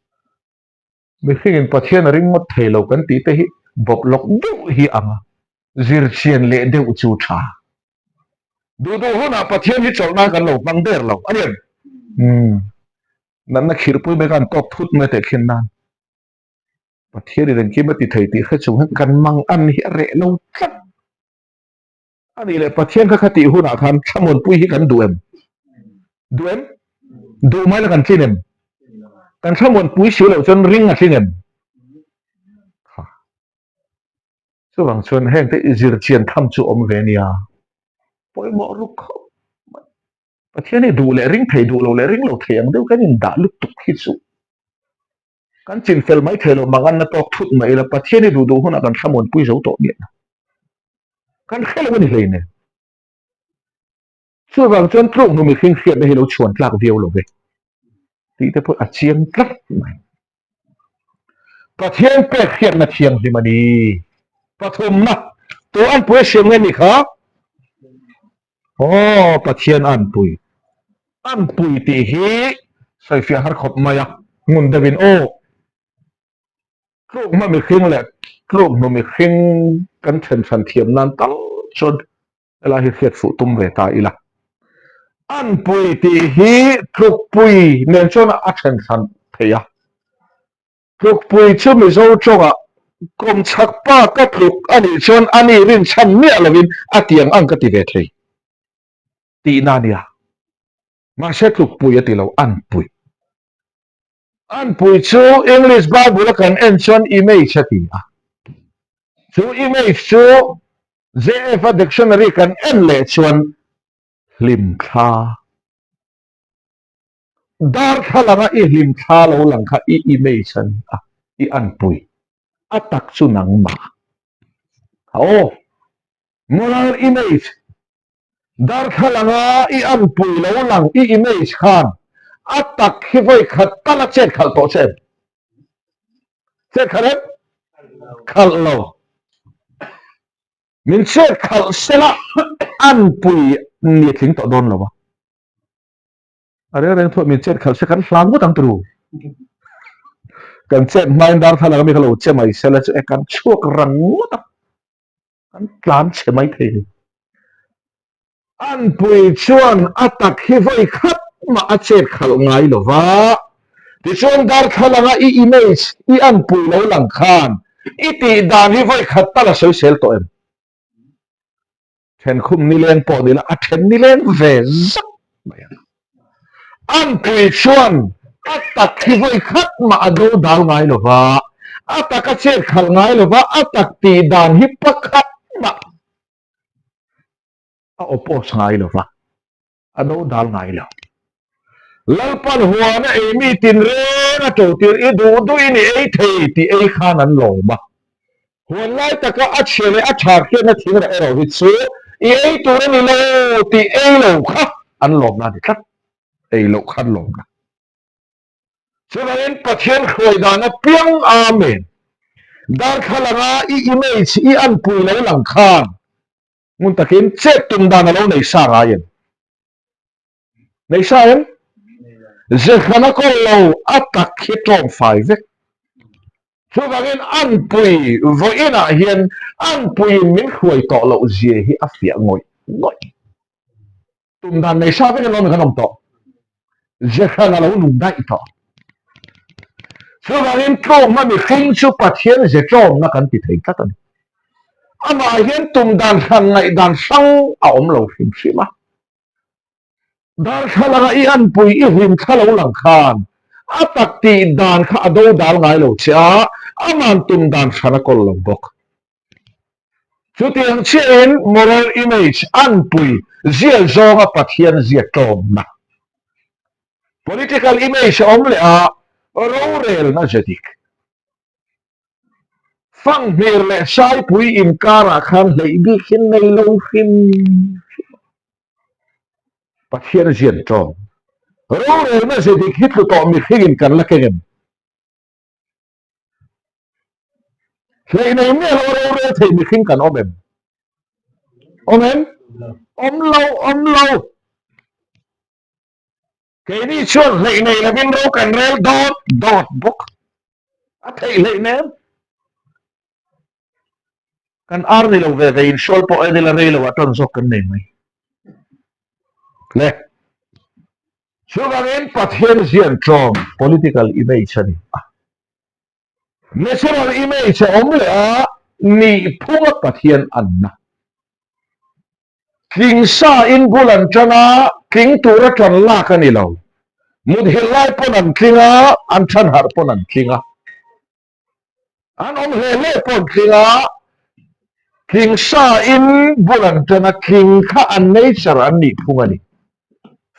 Mihringin Pathian a ring ngawt thei lo kan tih te hi bawp lawk deuh hi ang a. Zir chian leh deuh chu tha. Duh duh hunah Pathian hi chawlh nan kan lo hmang der lo a ni em? Umm. Natna khirhpui mai khan tawk thut mai teh khin nan. Pathian in engkim a ti thei tih hre chung hian kan mang an hi a reh lo tlat. A nih leh Pathian kha kha tih hunah khan thlamuanpui hi kan duh em? Duh em? Duh mai la kan tlin em? Kan thlamuanpui si loh chuan ring a tling em? Kha. Chuvang chuan hengte i zir chian tham chu awm ve nia. Pawimawh ruk khawp mai. Pathian hi duh leh ring thei, duh lo leh ring lo thei ang deuh kan indah lutuk hi chu kan chinfel mai thei lo, manganna tawk thut mai ila Pathian hi duh duh hunah kan thlamuanpui zo tawh miah lo. Kan hre lo a ni hleinem. Chuvang chuan tluk hnu mihring hriatna hi lo chhuan tlak viau lo ve tih te pawh a chiang tlat mai. Pathian pek hriatna thianghlim a ni. Pathumna, tu anpui a siam nge ni kha? Aw, Pathian anpui. Anpui tih hi sawifiah har khawp mai a, ngun deuhin aw. Tluk hma mihring leh tluk hnu mihring kan then hran thiam nan tal chuan Helai hi hriat fuh tum ve ta ila. Anpui tih hi tlukpui nen chuan a then hran thei a. Tlukpui chu Mizo tawngah kawmchhak pa ka tluk a nih chuan a ni rinchhan miah lovin a tiang ang ka ti ve thei tihna a nia. Mahse tlukpui a ti lo, anpui. Anpui chu English Bible a kan en chuan image a ti a. Chu image chu JF a dictionary kan en leh chuan hlimthla, darthlalanga i hlimthla lo lang kha i image a ni a, i anpui. A tak chu nangmah. Aw, moral image Darthlalanga i anpui lo lang i image khan a tak hi vawi khat tal a chet khalh tawh che em? Chet khalh em? Khalh lo. Min chet khalh sela anpui ni a tling tawh dawn lo a. A reng reng thuah min chet khalh se kan hlang ngawt ang turu. Kan chet hmain darthlalanga mi kha lo che mai sela chu e kan chhuak rang ngawt a. Kan tlan chhe mai thei ni. Anpui chuan a tak hi vawi khat mah a chet khalh ngai lo va. Tichuan darthlalanga i image i anpui lo lang khan i tih dan hi vawi khat tal a sawisel tawh em? Thenkhum nileng pawh ni la a then nileng ve zak mai ang. Anpui chuan a tak hi vawi khat mah a do dal ngai lo va, a tak a chet khalh ngai lo va, a tak tih dan hi pakhat mah a oppose ngai lo va, a do dal ngai lo. Lalpan huana ei mi tinreng a to tir i duh duhin i ei thei tih ei khan an lawm a. Huan lai taka a chhia leh a tha khian a thingrah erawh hi chu i ei tur a ni lo tih ei lo kha an lawmna a ni tlat. Ei loh kha an lawmna. Chuvangin Pathian hruai dan apiang Amen. Darthlalanga i image i anpui lo lang khan ngun takin chet tum dan a lo nei sa ngai em? Nei sa em? Zehrana kawl lo a tak hi tlawm fai vek. Chuvangin anpui vawiinah hian anpuiin min hruai tawh loh zia hi a fiah ngawih ngawih. Tum dan nei sa vek alawm kan awm tawh. Zehrana lo nung daih tawh. Chuvangin tlawmna mihring chu Pathian ze tlawmna kan ti thei tlat a ni. Amah hian tum dan hran ngaihdan hrang a awm lo hrim hrim a. Darthlalanga i anpui i hlim thla lo lang khan a tak tih dan kha a do dal ngai lo che a, aman tum dan hran a kawl lo bawk. Chutiang chiahin moral image anpui zia zawnga Pathian zia tlawmna, political image a awm leh a, rorelna ze dik. Fanghmir leh Saipui inkarah khan hleih bik hi nei lo hrim hrim a. Pathian zian ṭawng. Rorelna ze dik hi tlu tawh mihringin kan la keng em? Hleih nei miah lo rorel thei mihring kan awm em? Awm em? Awm lo, awm lo. Keini chuan hleih nei lovin ro kan rel dawt dawt bawk. A theih hleih nem. Kan ar ni lo ve ve in hrual pawh en ila rei lo ah tan zawk kan nei mai. Le. Chuvangin Pathian zian tlawm political image a ni a. Natural image a awm leh a nih phunga Pathian anna. Tling sa in bul an tan a, tling tura tan lak a ni lo. Muthilh lai pawn an tling a, an than harh pawn an tling a. An awm hle hle pawh an tling a, tling sa in bul an tan a, tling kha an nature an nih phung a ni.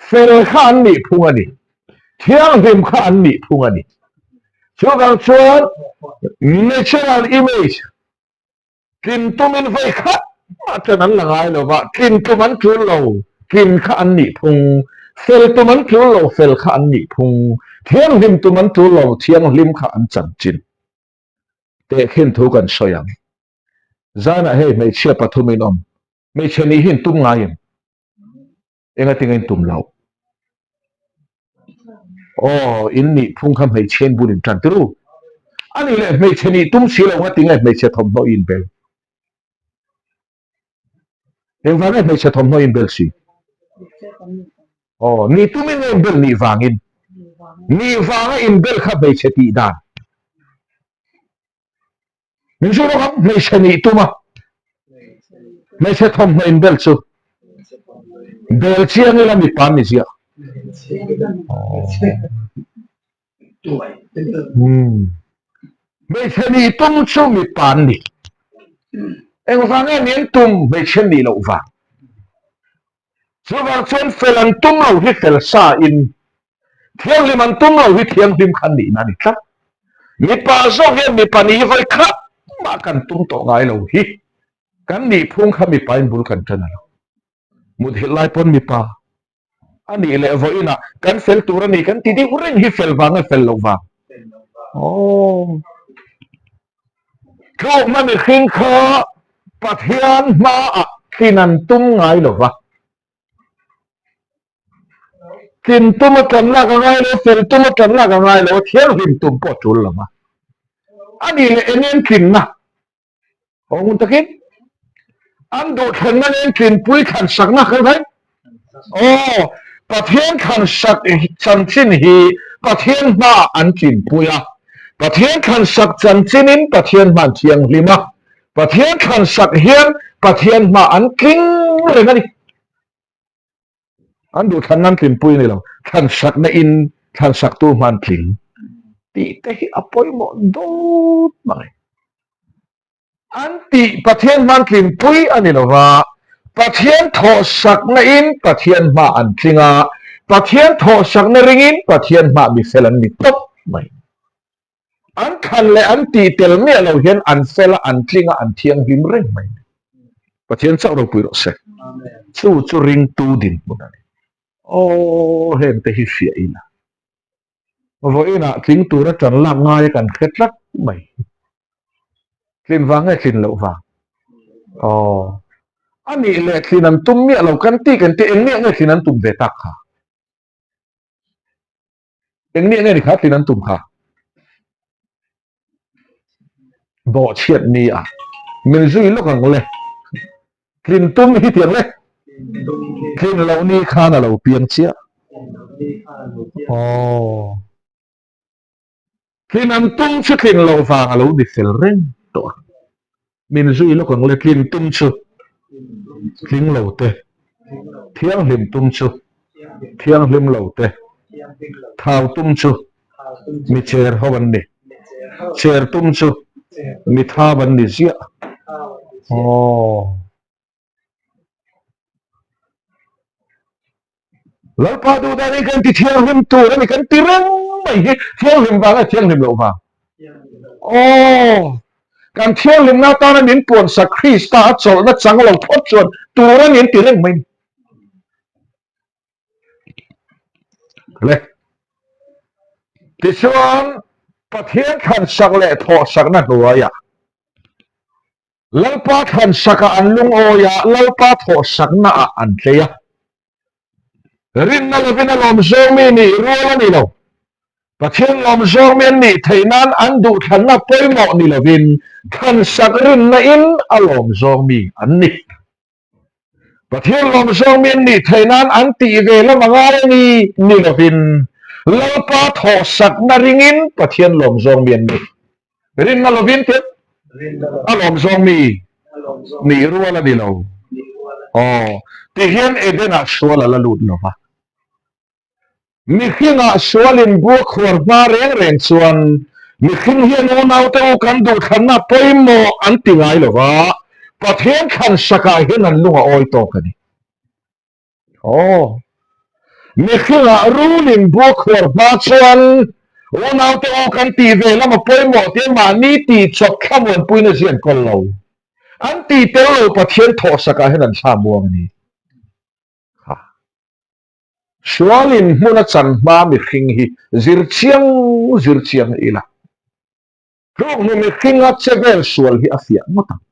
Fel kha an nih phung a ni. Thianghlim kha an nih phung a ni. Chuvang chuan natural image Tlin tumin vawi khat mah ṭan an la ngai lo va, tlin tum an ṭul lo, tlin kha an nih phung. Fel tum an ṭul lo, fel kha an nih phung. Thianghlim tum an ṭul lo, thianghlim kha an chanchin. Tehkhin thu kan sawi ang. Zanah hei hmeichhia pathumin awm. Hmeichhe nih hi in tum ngai em? Enga tinga in tum loh? Aw, in nih phung kha hmeichhe in bul in tan tir u. A nih leh hmeichhe nih tum si lo nga tinge hmeichhe thawmhnaw i inbel? Engvang nge hmeichhe thawmhnaw i inbel si? Aw, nih tumin nge inbel nih vangin? Nih vanga inbel kha hmeichhe tih dan. Min zui bawk ang, hmeichhe nih tum a, hmeichhe thawmhnaw inbel chu bel chiang ila mipa an ni ziah. Hmeichhe nih tum chu mipa an ni. Engvang nge nih an tum hmeichhe nih loh vang? Chuvang chuan fel an tum lo hi fel sa in, thianghlim an tum lo hi thianghlim khan nihna a ni tlat. Mipa zawk hian mipa nih hi vawi khat mah kan tum tawh ngai lo hi. Kan nih phung kha mipa in bul kan ṭan a lo. Muthilh lai pawn mipa a nih leh vawiinah kan fel tur a ni kan ti deuh reng hi fel vang nge fel loh vang? Aww. Tlukna mihring kha Pathian hmaah tlin an tum ngai lo va. Tlin tum a tan lak a ngai lo, fel tum a tan lak a ngai lo, thianghlim tum pawh a tul lo va. A nih leh eng en tlinna? Aw ngun takin an duhthlanna nen tlinpui thlan sakna kan hai. Aw, Pathian thlan sak chanchin hi Pathian hmaah an tlinpui a. Pathian thlan sak chanchinin Pathian hma an thianghlim a. Pathian thlan sak hian Pathian hmaah an tling reng a ni. An duhthlanna an tlinpui a ni lo, thlan sakna in thlan saktu hma an tling tih te hi a pawimawh dawt mai. An tih Pathian hma an tlinpui a ni lo va, Pathian thawhsakna in Pathian hma an tling a, Pathian thawhsakna ringin Pathian hma mifel an ni tawp mai. An thlan leh an tih tel miah lo hian an fel a, an tling a, an thianghlim reng mai. Pathian chauh ropui rawh se. Chu chu ringtu dinhmun a ni. Aw, hengte hi hriah ila. Vawiinah tling tura tan lak ngai a kan hre tlat mai. Tlin vang nge tlin loh vang? Aw, a nih leh tlin an tum miah lo kan tih kan tih eng miah nge tlin an tum ve tak kha? Eng nia nge ni kha tlin an tum kha? Bawhchhiat ni a min zui lawk ang le. Tlin tum hi tiang le. Tlin loh ni khan a lo piang chiah. Aw. Tlin an tum chu tlin loh vang a lo ni fel reng tawh a. Min zui lawk ang le, tlin tum chu tling lo te, thianghlim tum chu thianghlim lo te, thau tum chu mi cher ho an ni, cher tum chu mi thau an ni ziah. Aww. Lalpa duh dan in kan ti thianghlim tur a ni kan ti reng mai hi thianghlim vang a thianghlim loh vang. Aw, kan thianghlimna atana min puansak Krista a chawlhna chang lo phawt chuan tur a ni an ti reng mai ni. Le. Tichuan Pathian thlansak leh thawhsakna hnuaiah Lalpa thlansak ah an lungawi a, Lalpa thawhsakna ah an tlei a. Rinna lovin a lawm zawng mi nih rual a ni lo. Pathian lawmzawng mi an nih theih nan an duhthlanna pawimawh ni lovin thlansak rinna in a lawmzawng mi an ni. Pathian lawmzawng mi an nih theih nan an tih ve lam a ngai a ni ni lovin Lalpa thawhsakna ringin Pathian lawmzawng mi an ni. Rinna lovin te a lawmzawng mi nih rual a ni lo. Aw, tihian Eden-ah sual a la lut lo va. Mihringah sualin bua khuar hma reng reng chuan mihring hian unaute u kan duhthlanna pawimawh an ti ngai lo va, Pathian thlan sakah hian an lung a awi tawk a ni. Aw, mihringah rulin bua khuar hma chuan unaute u kan tih ve lam a pawimawh tia mahni tih chawp thlamuanpuina zia an kawl lo. An tih tel lo Pathian thawhsakah hian an thlamuang a ni. Ha. Sualin hmun a chan hma mihring hi zir chiang zir chiang ila. Tluk hnu mihringa che vel sual hi a fiah ngawt ang.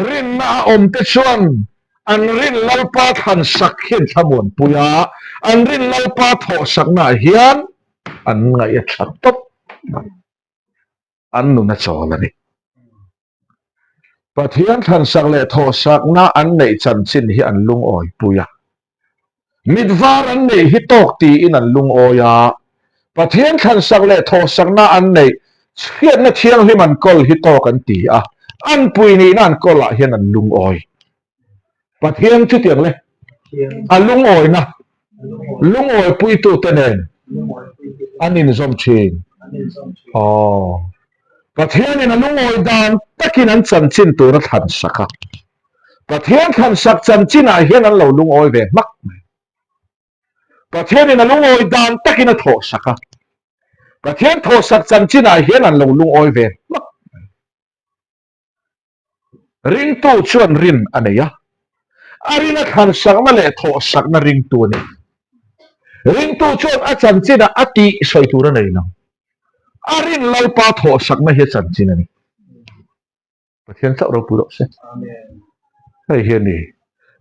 Rinna a awm te chuan an rin Lalpa thlan sak hi an thlamuanpui a, an rin Lalpa thawh saknaah hian an ngaih a tha tawp mai. An nun a chawl a ni. Pathian thlansak leh thawhsakna an neih chanchin hi an lungawi pui a. Mit var an neih hi tawk tiin an lungawi a. Pathian thlansak leh thawhsakna an neih chhiatna thianghlim an kawl hi tawk an ti a. An pui nihna an kawlah hian an lungawi. Pathian chutiang le a lungawina lungawipuitute nen an inzawm thin. Aw. Pathianin a lungawi dan takin an chanchin tur a thlan sak a. Pathian thlan sak chanchinah hian an lo lungawi ve hmak mai. Pathianin a lungawi dan takin a thawh sak a. Pathian thawh sak chanchinah hian an lo lungawi ve hmak mai. Ringtu chuan rin a nei a, a rin a thlan sakna leh thawh sakna ringtu a ni. Ringtu chuan a chanchinah a tih sawi tur a nei lo. A rin Lalpa thawh sakna hi a chanchin a ni. Pathian chauh ropui rawh se. Hei hi a ni.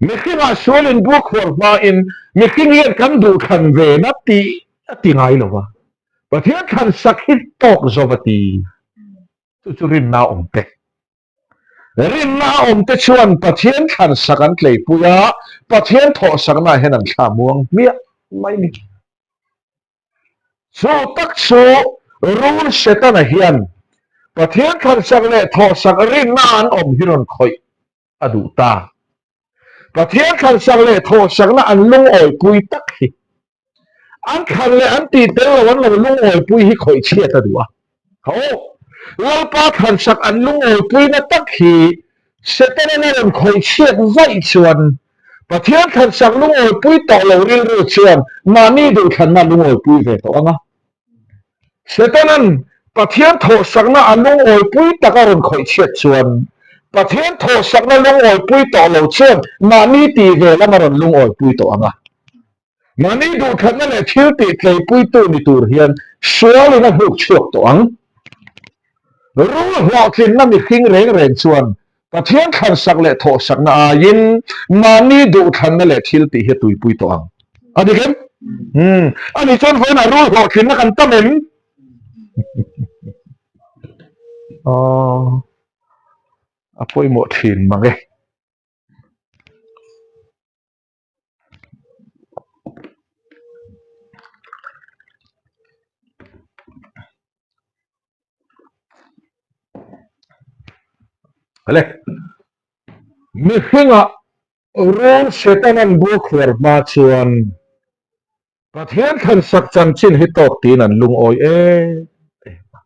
Mihringah sual inbu khuar hmain mihring hian kan duh thlan ve na tih a ti ngai lo va. Pathian thlan sak hi tawk zawm a ti. Chu chu rinna a awm te. Rinna a awm te chuan Pathian thlan sak an tleipui a, Pathian thawh saknaah hian an thla muang hmiah mai ni. Chu tak chu Rul Setana hian Pathian thlan sak leh thawh sak rinna an awm hi rawn khawih a duh ta. Pathian thlansak leh thawhsakna an lungawipui tak hi an thlan leh an tih tel lo an lo lungawipui hi khawih chhiat a duh a. Ho! Lalpa thlansak an lungawipuina tak hi Setana'n a rawn khawih chhiat vaih chuan Pathian thlansak lungawipui tawh lo rilru chuan mahni duhthlanna lungawipui ve tawh ang a. Setana'n Pathian thawhsakna a lungawipui tak a rawn khawih chhiat chuan, Pathian thawhsakna lungawipui tawh lo chuan mahni tih ve lam a rawn lungawipui tawh ang a. Mahni duhthlanna leh thil tih tleipuitu ni tur hian sualin a hnuk chhuak tawh ang. Rul hlawhtlinna mihring reng reng chuan Pathian thlansak leh thawhsakna aiin mahni duhthlanna leh thil tih hi a tuipui tawh ang. A dik em? Umm. A nih chuan vawiinah rul hlawhtlinna kan tam em? Aw, a pawimawh thin mang e. Ale mihringa rul Setanan bu khuar hma chuan Pathian thlansak chanchin hi tawk tiin an lungawi em em a.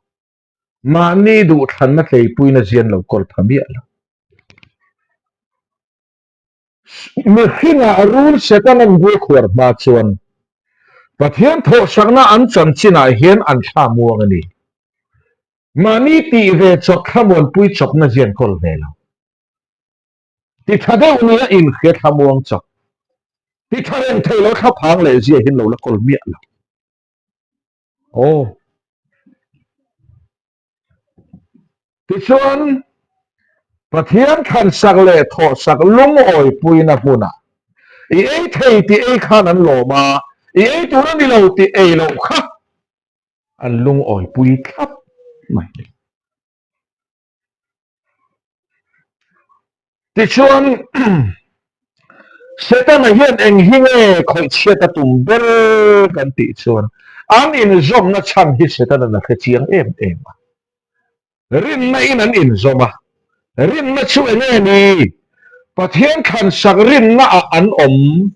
Mahni duhthlanna tleipuina zian lo kawl pha miah lo. Mihringah rul Setanan bul khuar hma chuan Pathian thawhsakna an chanchinah hian an thla muang a ni. Mahni tih ve chawp thlamuanpui chawpna zian kawl ve lo. Ti tha deuh nia inhria thlamuang chawp. Ti tha reng thei lo thlaphang leh zia hin lo la kawl miah lo. Aw. Tichuan, Pathian thlansak leh thawhsak lungawipuina hmunah i ei thei tih ei khan an lawm a, I ei tur a ni lo tih ei loh kha an lungawipui thlap mai. Tichuan, Setana hian eng hi nge khawih chhiat a tum ber kan tih chuan an inzawmna chhan hi Setana'n a hre chiang em em a. Rinna in an inzawm a, rinna chu eng nge ni? Pathian thlansak rinna ah an awm.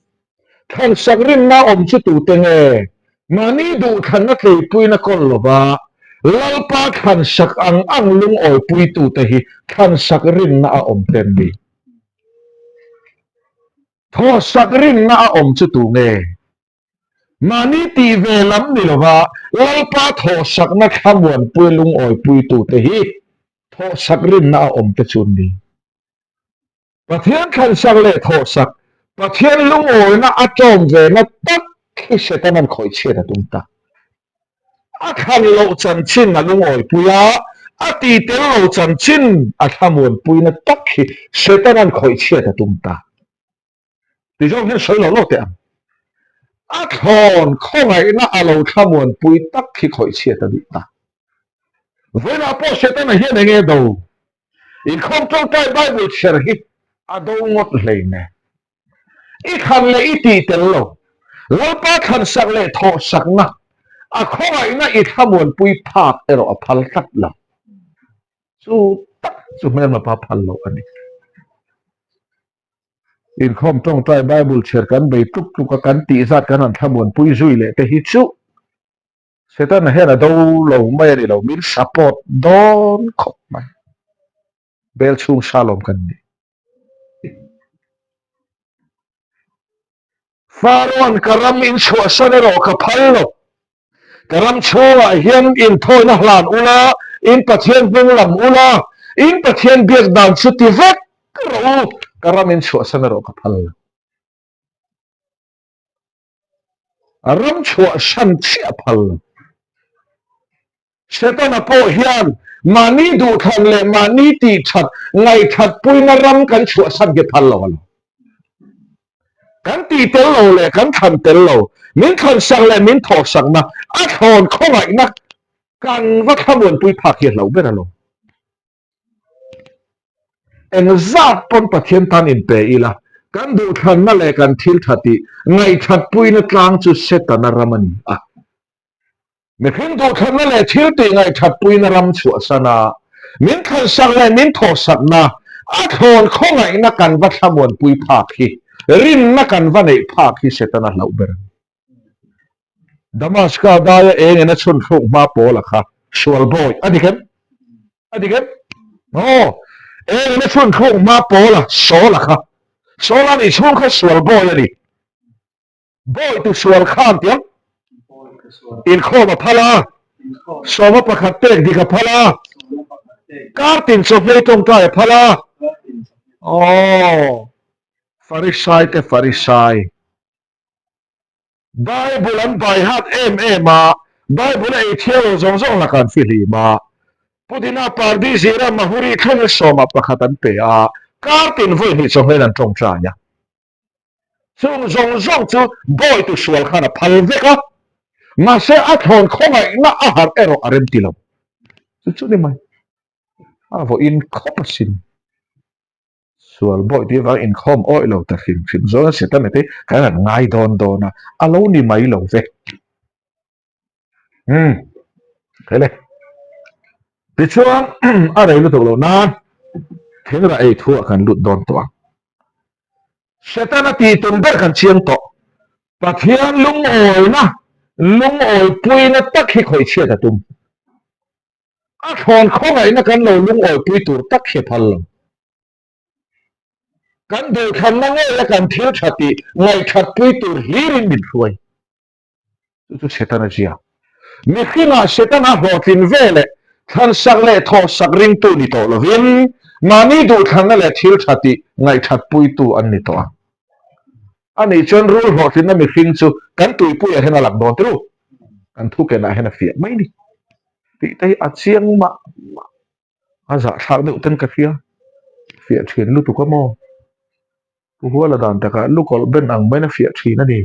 Thlansak rinna awm chu tute nge? Mahni duhthlanna tleipuina kawl lova Lalpa thlansak ang ang lungawipuitute hi thlansak rinna a awm te an ni. Thawsak rinna a awm chu tu nge? Mahni tih ve lam ni lova Lalpa thawhsakna thlamuanpui lungawipuitute hi thawhsak rinna a awm te chu an ni. Pathian thlansak leh thawhsak, Pathian lungawina a ṭawm vena tak hi Setana'n khawih chhiat a tum ta. A thlan loh chanchin a lungawipui a, a ti tel lo chanchin a thlamuanpuina tak hi Setana'n khawih chhiat a tum ta. Ti zawng hian sawi lo lo teh ang. A thlawn khawngaihna a lo thlamuanpui tak hi khawih chhiat a duh ta. Vawiinah pawh Setana hian eng nge do? Inkhawm tawngtai Bible chhiar hi a do ngawt hlein e. I thlan leh i tih tel lo. Lalpa thlansak leh thawhsakna, a khawngaihna i thlamuanpui phak erawh a phal tlat lo. Chu tak chu hmelmapa phal loh a ni. Inkhawm tawngtai Bible chhiar kan bei tluk tluk a, kan tih zat kan han thlamuanpui zui leh te hi chu Setana hian a do lo mai a ni lo, min support dawn khawp mai. Bel chhung Shalom kan ni. Pharaoh-a'n ka ram in chhuahsan erawh ka phal lo. Ka ram chhungah hian inthawina hlan ula, in Pathian hnung lam ula, in Pathian biak dan chu ti vek rawh u, ka ram in chhuahsan erawh ka phal lo. A ram chhuahsan chiah phal lo. Setana pawh hian mahni duhthlan leh mahni tihthat ngaihthatpuina ram kan chhuahsan hi phal lo a lo. Kan tih tel lo leh kan thlan tel lo, min thlansak leh min thawhsakna, a thlawn khawngaihna kan va thlamuanpui phak hi a hlauh ber a lo. Engzat pawn Pathian tan inpe ila, kan duhthlanna leh kan thil tha tih ngaihthatpuina tlang chu Setana ram a ni a. Mihring duhthlanna leh thil tih ngaihthatpuina ram chhuahsan a, min thlansak leh min thawhsakna, a thlawn khawngaihna kan va thlamuanpui phak hi, rinna kan va neih phak hi Setana hlauh ber a ni. Damaska daia eng in a chhun thluk hma pawl a kha sual bawi a dik em? A dik em? Aw, eng in a chhun thluk hma pawl a Saul a kha. Saul a nih chhung kha sual bawi a ni. Bawi tu sual khan tiang inkhawm a phal a, sawma pakhat pek dik a phal a, kar tin chawhmei tawngtai a phal a. Aw, Farisai te Farisai. Bible an bai hat em em a, Bible a ei thial lo zawng zawng lakah an fihlim a. Pudina Pardi Zira Mahuri thleng sawmah pakhat an pe a, kar tin vawi hnih chawhmel an tawngtai a. Chung zawng zawng chu bawitu sual khan a phal vek a, mahse a thlawn khawngaihna a harh erawh a remti lo. Chu chu ni mai, a vawiin khawp asin. Sual bawi tih avang inkhawm awih lo ta hrim hrim zawn a Setana te kan han ngai dawn dawn a, a lo ni mai lo ve. Umm, hele. Tichuan a rei lutuk loh nan thingrah ei thuah kan lut dawn tawh ang. Setana tih tum ber kan chiang tawh. Pathian lungawina, lungawipuina tak hi khawih chhiat a tum. A thlawn khawngaihna kan lo lungawipui tur tak hi phal lo. Kan duhthlanna ngeia kan thil tha tih ngaihthatpui tur hlirin min hruai. Chu chu Setana zia. Mihringah Setana hlawhtlin ve leh thlansak leh thawhsak ringtu ni tawh lovin mahni duhthlanna leh thil tha tih ngaihthatpuitu an ni tawh a. Anih chuan rul hlawhtlinna mihring chu kan tuipuiah hian a lang dawn tirh u. Kan thukenah hian a fiah mai ni. Tih te hi a chiang mah mah. A zahthlak deuh ten ka hria. Fiah thin lutuk a maw? Pu Huala dan takah lukawlh ben ang maiin a fiah thin a ni.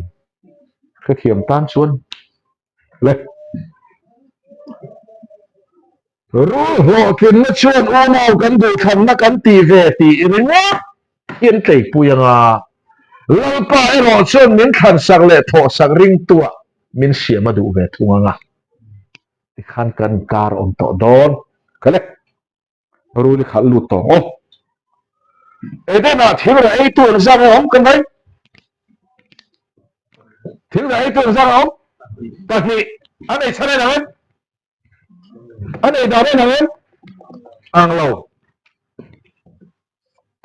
Hrethiam tan chuan le. Rul hlawhtlinna chuan unau kan duhthlanna kan ti ve tih ringawt hi an tleipui ang a, Lalpa erawh chuan min thlansak leh thawhsak ringtuah min siam a duh ve thung ang a, tikhan kan inkar awm tawh dawn. Ka le. Rul i khalh lut tawh ang aw. Edenah thil rah eitu an zang a awm kan mai. Thil rah eitu an zang a awm. Pahnih an ei chhan en ang em? An ei dan en ang em? Ang lo.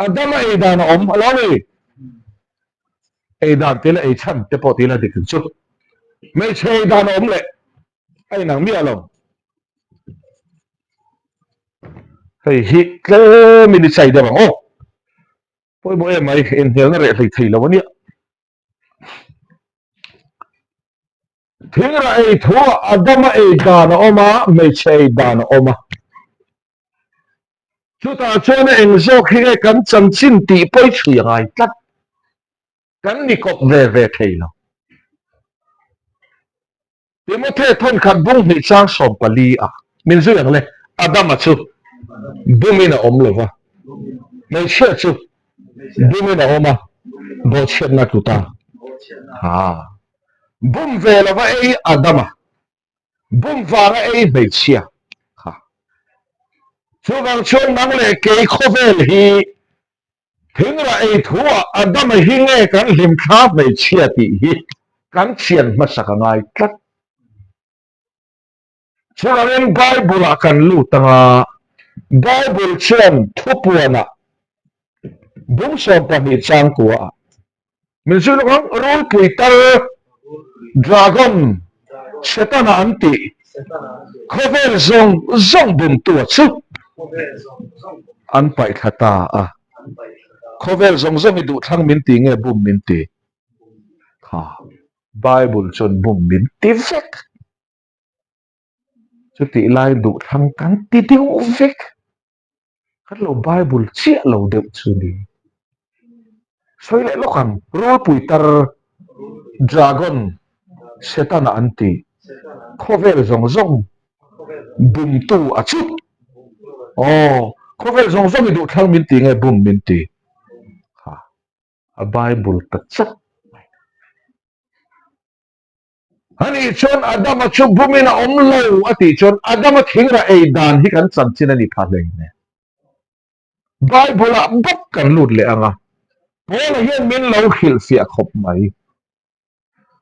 Adama ei dan a awm a lo ni. Ei dan tila ei chhan te pawh tila dik chu. Hmeichhe ei dan a awm leh a inang miah lo. Hei hi tlemin i chai deuh ang aw. Pawimawh em mai, inhnialna reh hlei thei lo a nia. Thingrah ei thuah Adama ei dan a awm a, hmeichhe ei dan a awm a. Chutah chuan a eng zawk hi nge kan chanchin tih pawi chhui a ngai tlat. Kan ni kawp ve ve thei lo. Timothy thawnkhat bung hnih chang 14 a min zui ang le, Adama chu bumin a awm lo va, hmeichhia chu bumin a awm a, bawhchhiatna tlu ta. Ha, bum ve lo va ei Adama, bum vanga ei hmeichhia kha. Chuvang chuan nang leh kei khawvel hi Thingrah ei thuah Adama hi nge kan hlimthla hmeichhia tih hi kan chian hmasak a ngai tlat. Chuvangin Bible-ah kan lut ang a, Bible chuan thupuanah bung 12 changkuaah Min zui lawk ang, rulpui tal, dragon, Setana an tih, khawvel zawng zawng bumtua chu an paih thla ta a. Khawvel zawng zawng hi duhthlang min ti nge bum min ti? Kha, Bible chuan bum min ti vek. Chutih lai duhthlang kan ti deuh vek. Kan lo Bible chiah lo deuh chu ni. Sawi leh lawk ang, rulpui tar, dragon, Setana an ti. Khawvel zawng zawng bumtu a chu. Aw, khawvel zawng zawng i duhthlang min ti nge bum min ti? Ha, a Bible ta chat mai. Ani chuan Adama chu bumin a awm lo a tih chuan Adama thingrah ei dan hi kan chanchin a ni pha hlei nen. Bible-ah bawk kan lut leh ang a, Paula hian min lo hrilhfiah khawp mai.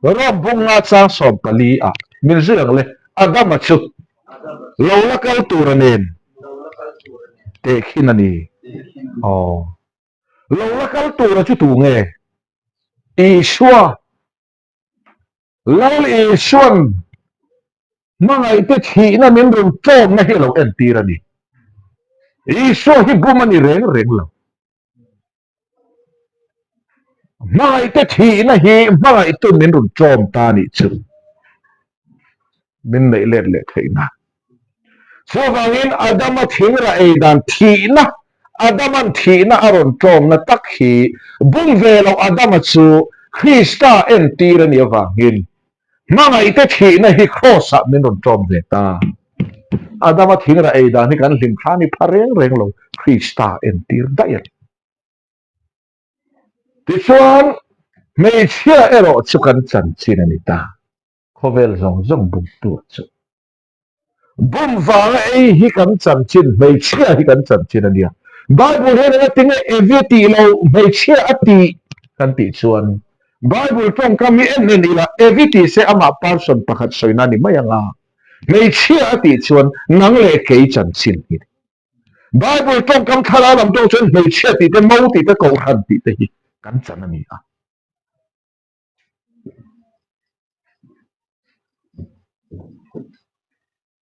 Rom bunga chang 14 ah min zui ang le, Adama chu lo la kal tura nen tehkhin a ni. Aw. Lo la kal tura chu tu nge? Isua. Lal Isuan hmangaihte thihna min rawn tlawmna hi a lo entir a ni. Isua hi bum a ni reng reng lo. Hmangaihte thihna hi hmangaihtu min rawn tlawm ta a nih chu. Min neih let leh theih nan. Chuvangin Adama thingrah ei dan thihna, Adaman thihna a rawn tlawmna tak hi bum ve loh Adama chu Krista entir a nih avangin hmangaihte thihna hi Kraws-ah min rawn tlawm ve ta. Adama thingrah ei dan hi kan hlim thla ni pha reng reng lo, Krista entir daih a ni. Tichuan, hmeichhia erawh chu kan chanchin a ni ta. Khawvel zawng zawng bum tur chu. Bum vanga ei hi kan chanchin, hmeichhia hi kan chanchin a nia. Bible hian eng a ti nge Evi a tih lo, hmeichhia a tih kan tih chuan Bible tawngkam hi en en ila Evi tih se amah person pakhat sawina a ni mai ang a, hmeichhia a tih chuan nang leh kei chanchin hi. Bible tawngkam thlarau lam tawng chuan hmeichhia tih te, mo tih te, kohhran tih te hi kan chan a ni a.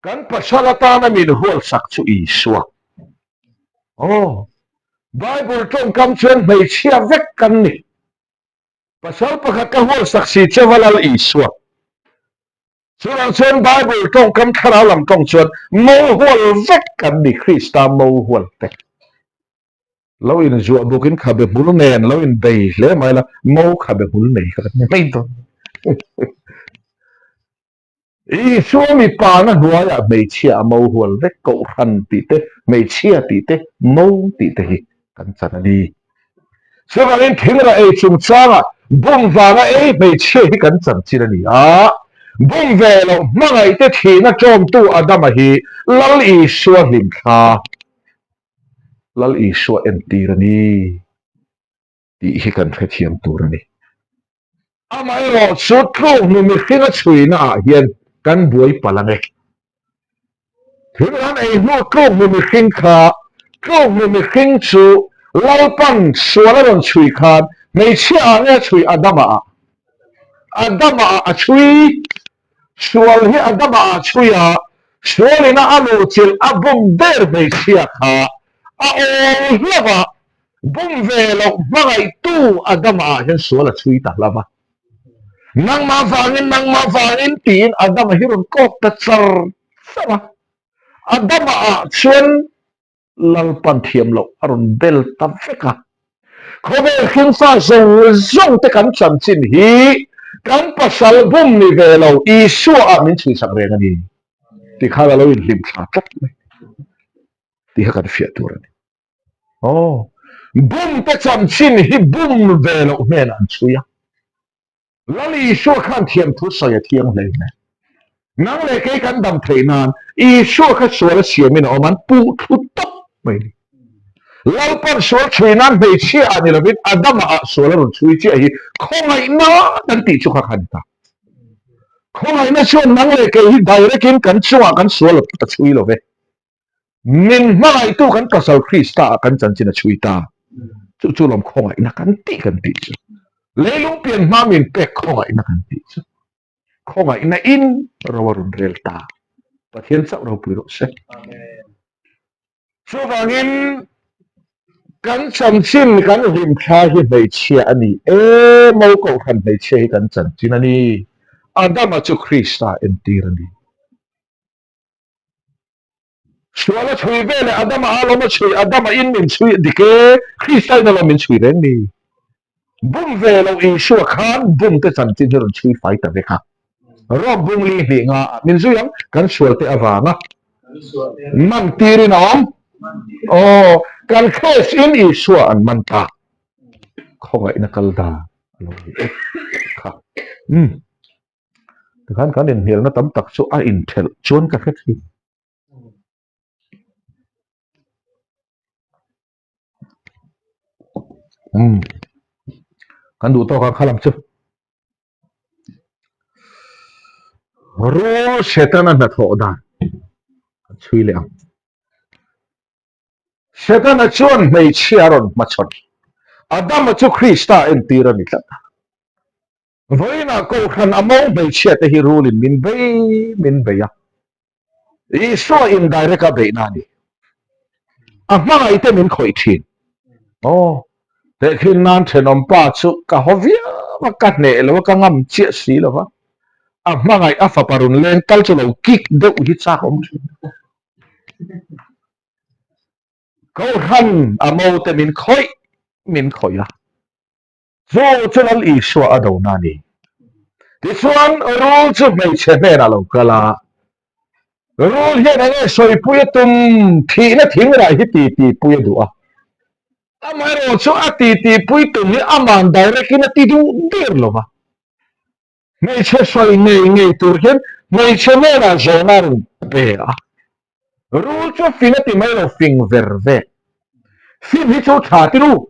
Kan pasal atana min hualsak chu Isua. Aw, Bible tawngkam chuan hmeichhia vek kan ni. Pasal pakhat ka hualsak si che va Lal Isua. Chuvang chuan Bible tawngkam thlarau lam tawng chuan mo hual vek kan ni, Krista mo hual te. Lo inzuah bukin khabe hmul nen lo inbei hle mai la, mo khabe hmul nei kha kan ni mai dawn. Isua mipa na hnuaiah hmeichhia a mo hual vek, Kohhran tih te, hmeichhia tih te, mo tih te hi kan chan a ni. Chuvangin thingrah ei chungchangah bum vanga ei hmeichhia hi kan chanchin a ni a, bum ve loh hmangaihte thihna ṭawmtu Adama hi Lal Isua hlimthla, Lal Isua entir a ni. tih hi kan hrethiam tur a ni. Amaherawh chu tluk hnu mihring a chhuina ah hian kan buai palh ang e. Thil an ei hnu tluk hnu mihring kha tluk hnu mihring chu Lalpan sual a rawn chhui khan hmeichhia ah nge a chhui Adama ah? Adama ah a chhui. Sual hi Adama ah a chhui a, sualin a a luhchilh a bum ber hmeichhia kha a awl hlauh a, Bum ve loh hmangaihtu Adama ah hian sual a chhui ta hlauh a. Nangmah vangin, nangmah vangin tiin Adama hi rawn kawk ta char char a. Adama ah chuan Lalpan thiam loh a rawn bel ta vek a. Khawvel hringfa zawng zawng te kan chanchin hi kan pasal bum ni ve lo Isua ah min chhuisak reng a ni ti khan a lo inhlim thla tlat mai tih kha kan fiah tur a ni. Aw, bum te chanchin hi bum ve loh hnenah an chhui a. Lal Isua khan thiamthu sawi a thiang hle hle. Nang leh kei kan dam theih nan Isua kha sual a siamin a awm an puh thlu tawp mai ni. Lalpan sual chhui nan hmeichhia ah ni lovin Adama ah sual a rawn chhui chiah hi khawngaihna kan tih chu kha kha ni ta. Khawngaihna chuan nang leh kei hi direct in kan chungah kan sual a chhui lo ve. Min hmangaihtu kan pasal Krista ah kan chanchin a chhui ta. Chu chu lawm khawngaihna kan tih kan tih chu. Leilung pian hma min pek khawngaihna kan tih chu. Khawngaihna in ro a rawn rel ta. Pathian chauh ropui rawh se. Chuvangin kan chanchin kan hlimthla hi hmeichhia a ni e, Mo Kohhran hmeichhia hi kan chanchin a ni. Adama chu Krista entir a ni. Sual a chhui ve leh Adama a lawm a chhui, Adama in min chhui dik e, Krista in a lawm min chhui reng ni. Bum ve lo Isua khan bum te chanchin hi rawn chhui fai ta vek a. Rom bung li hnih nga ah min zui ang, kan sual te avanga man tirin a awm. Aw, kan case in Isua an man ta. Khawngaihna kal dan a lo ni e kha. Umm. Tikhan kan inhnialna tam tak chu a inthelh chuan ka hre thin. Umm. Kan duh tawk ang kha lam chu. Rul Setana hnathawh dan kan chhui leh ang. Setana chuan hmeichhia a rawn hmachhawn. Adama chu Krista entir a ni tlat a. Vawiinah Kohhran a mo hmeichhia te hi rulin min bei min bei a, Isua in direct a beihna a ni. A hmangaih te min khawih thin. Aw, tehkhin nan thenawm pa chu ka haw viau a, ka hneh lo a, ka ngam chiah si lo va. A hmangaih a fapa run leng tal chu lo kick deuh hi chak awm thin. Kohhran a mo te min khawih min khawih a. Chu chu Lal Isua a dona a ni. Tichuan, rul chu hmeichhe hnenah lo kal a, rul hian eng nge sawipui a tum, thihna thingrah hi titipui a duh a. Amaherawh chu a titipui tum hi aman direct in a ti duh der lo va. Hmeichhe sawi ngei ngei tur hian hmeichhe hnenah zawhna a rawn pe a. Rul chu fing a ti mai lo, fing ver vek. Fin hi chu tha ti ru,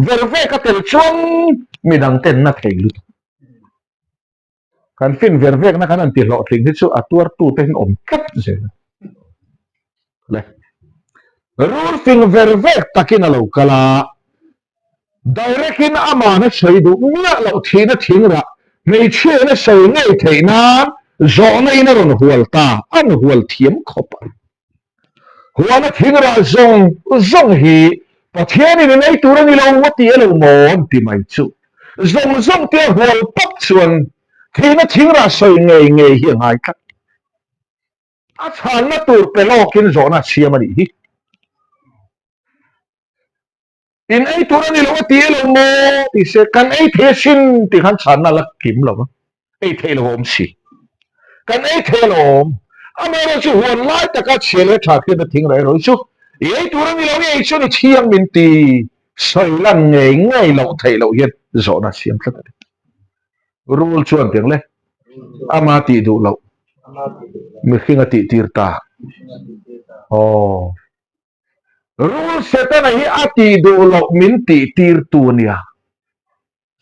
ver vek a tel chuan midang ten na thei lutuk. Kan fin ver vekna kan han ti hlawhtling hi chu a tuartute hian awm tlat zel a. Le. Rul fing ver vek takin a lo kal a, direct in aman a sawi duh miah loh thihna thingrah hmeichhia in a sawi ngei theih nan zawhna in a rawn hual ta, an hual thiam khawp a. Huana thingrah zawng zawng hi Pathian in i nei tur a ni lo a ti a lo maw an ti mai chu. Zawng zawng te a hual pawp chuan thihna thingrah sawi ngei ngei hi a ngai tlat. A chhanna tur pe lawkin zawhna a siam a nih hi. In ei tur a ni lo a ti e lo maw ti se, kan ei thei asin tih khan chhanna a la kim lo va. Ei theih lo awm si. Kan ei thei alawm. Amaherawh chu huan lai taka chhia leh tha khian a thing reh erawh hi chu i ei tur a ni lo, i ei chuan i thiang min ti sawi lan ngei ngei loh theih loh hian zawhna a siam tlat a ni. Rul chuan tiang le ama tih duh loh mihring a tih tir ta. Aw. Rul Setana hi a tih duh loh min tih tir tu a nia.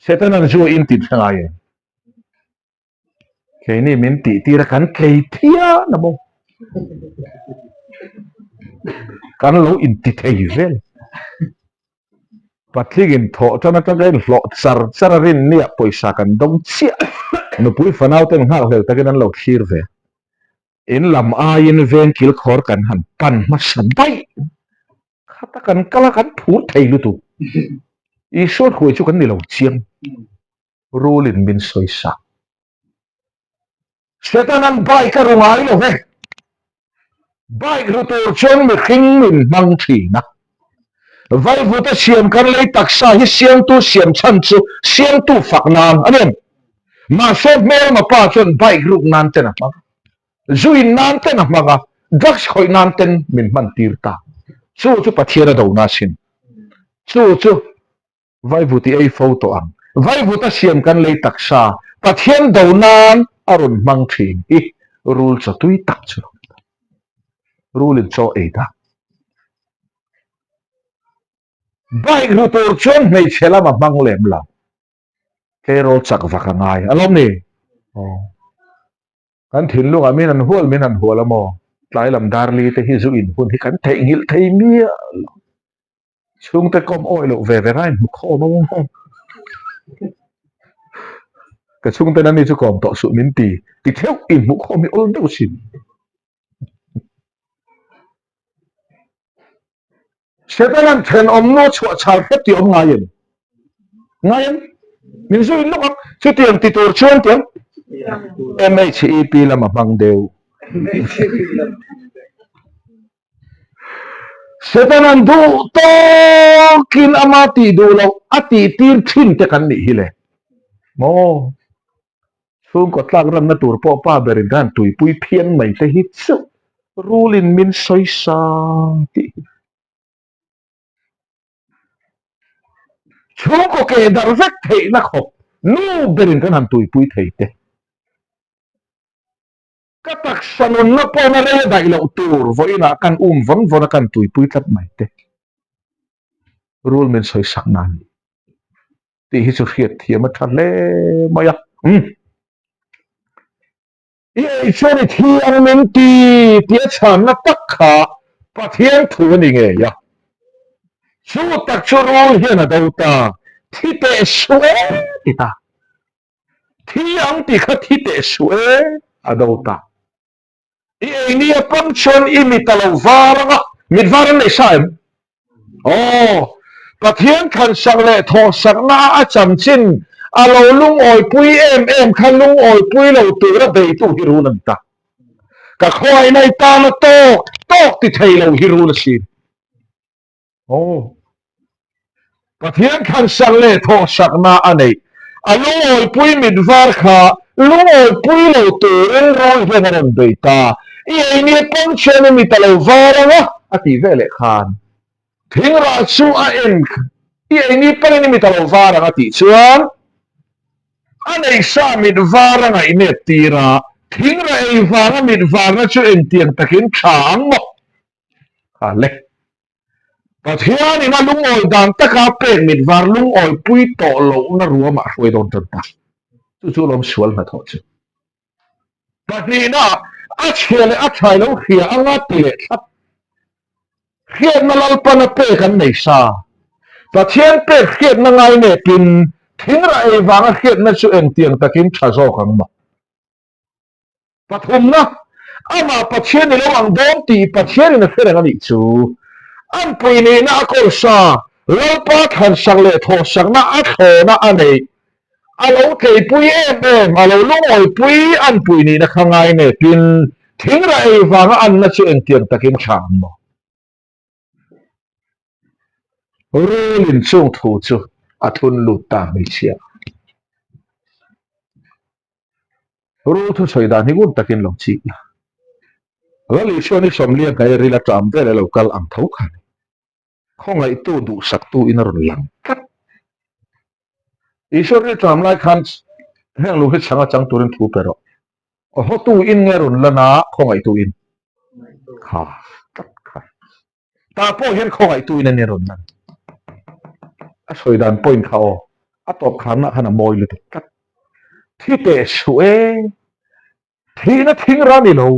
Setana'n zu a intit hre ngai em? Keini min tih tir a kan tlei phian a maw? Kan lo inti thei vel. Patling thawh tan atanga inhlawh char char a rin nia pawisa kan dawng chiah. Nupui fanau ten nghakhlel takin an lo thlir ve. In lam aiin veng kilkhawr kan han pan hmasa daih. Khata kan kal a kan phur thei lutuk. Isua hruai chu kan ni lo chiang. Rulin min sawi sa. Setanan bike a ru ngai lo ve. Bike ru tur chuan mihring min hmang thin a. Vaivute siam kan lei taksa hi siamtu siam chhan chu siamtu fak nan a ni em? Mahse hmelma pa chuan bike ruk nan ten a hmang. Zu in nan ten a hmang a, drugs khawih nan ten min hman tir ta. Chu chu Pathian a dona asin. Chu chu Vaivut i ei fo tawh ang. Vaivut a siam kan lei taksa Pathian do nan a rawn hmang thin hi rul chaw tui tak chu lo ni ta. Rul in chaw ei ta. Bike ru tur chuan hmeichhe lam a hmang lem lo. Tleirawl chak vak a ngai a lawm ni? Aw. Kan thinlungah min han hual min han hual a maw? Tlai lam darli te hi zu in hun hi kan theihnghilh thei miah lo. Chhungte kawm awih loh ve ve rain hmu khawm a maw? Ka chhungten ani chu kawm tawh suh min ti ti theuh in hmuh khawm hi awl deuh sin. Setanan thenawm nu chhuah chhal hrep tih awm ngai em? Ngai em? Min zu in lawk ang. Chutiang ti tur chuan tiang MHEP lam a hmang deuh. Setanan duh tawkin ama tih duh loh a tih tir thin te kan nih hi le. Maw? Chhungkaw tlak ranna tur pawh pa berin khan tuipui phian mai te hi chu rulin min sawi sa tih hi. Chhungkaw ke darh vek theihna khawp nu berin kan han tuipui thei te. Ka taksa nunna pawhna rei a daih loh tur vawiinah kan um vawn vawn a kan tuipui tlat mai te. Rul min sawi sak na ni. Tih hi chu hriat thiam a tha hle mai a. Umm. I ei chuan i thi ang min ti tih a chhanna tak kha Pathian thu a ni ngei a. Chu tak chu rul hian a do ta, thi teh suh e ti ta. Thi ang tih kha thi teh suh e a do ta. I ei nia pang chuan i mit a lo var ang a, mit var an nei sa em? Aw, Pathian thlansak leh thawhsakna a chanchin a lo lungawipui em em kha lungawipui lo tura beitu hi rul a ni ta. Ka khawngaihna i tana tawk tawk ti thei lo hi rul a sin. Aw. Pathian thlansak leh thawhsakna a neih. A lungawipui mit var kha lungawipui lo turin rul hian a rawn bei ta. I ei nia pawng chuan i mit a lo var ang a, a tih ve leh khan. Thingrah chu a en I ei ni pawngin i mit a lo var ang a tih chuan a neihsa mit var a ngaihnep tir a, thingrah ei vanga mit varna chu engtiang takin tha ang maw? Kha le. Pathianin a lungawi dan taka pek mit var lungawi pui tawh lohna ruamah a hruai dawn tan ta. Chu chu lawm sual hnathawh chu. Pahnihna, a chhia leh a thai lo hria anga ti leh thlap. Hriatna Lalpan a pek an nei sa. Pathian pek hriatna ngai nepin thingrah ei vanga hriatna chu engtiang takin tha zawk ang maw? Pathumna, Amah Pathian i lo ang dawn tih Pathianin a hre reng a nih chu. An pui nihna a kawl sa, Lalpa thlansak leh thawhsakna a thlawna a neih. A lo tleipui em em, a lo lungawipui an pui nihna kha ngai nepin thingrah ei vanga anna chu engtiang takin tha ang maw? Rulin chung thu chu a thun lut ta hmeichhia. Rul thusawi dan hi ngun takin lo chik la. Lal Isua ni sawmliang ka e ril a ṭam vel a lo kal ang tho kha ni. Khawngaihtu duhsaktu in a rawn lang tlat. Isua ril ṭam lai khan heng lung hi chhang a chang turin thu pe rawh. Hawtu in nge rawn lan a khawngaihtu in? Kha tlat kha. Tah pawh hian khawngaihtu in a ni rawn lan. A sawi dan point kha aw. A tawp kharna khan a mawi lutuk tlat. Thi teh suh e. Thihna thing ra ni lo.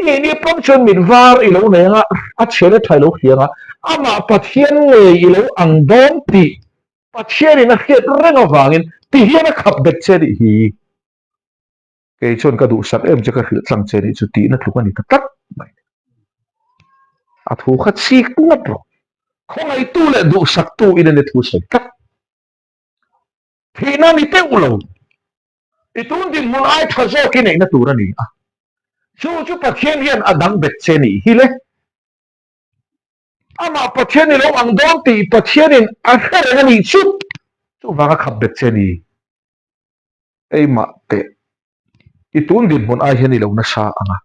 I ni pawm chuan mit var i lo nei anga, a chhia leh tha i lo hria anga, amah Pathian ngei i lo ang dawn tih Pathianin a hriat reng avangin ti hian a khap bet che nih hi. Kei chuan ka duhsak em che ka hrilh tlang che nih chu tihna tluk a ni ta tlat mai. A thu kha chik ngat rawh. Khawngaihtu leh duhsaktu in a ni thu sawi tlat. Thihna ni teuh lo. I tun dinhmun ai tha zawk i neihna tur a ni a. Chu chu Pathian hian a dang bet che nih hi le. Amah Pathian i lo ang dawn tih Pathianin a hre reng a nih chu. Chuvanga khap bet che ni. Eimah teh. I tun dinhmun ai hian i lo nasa ang a.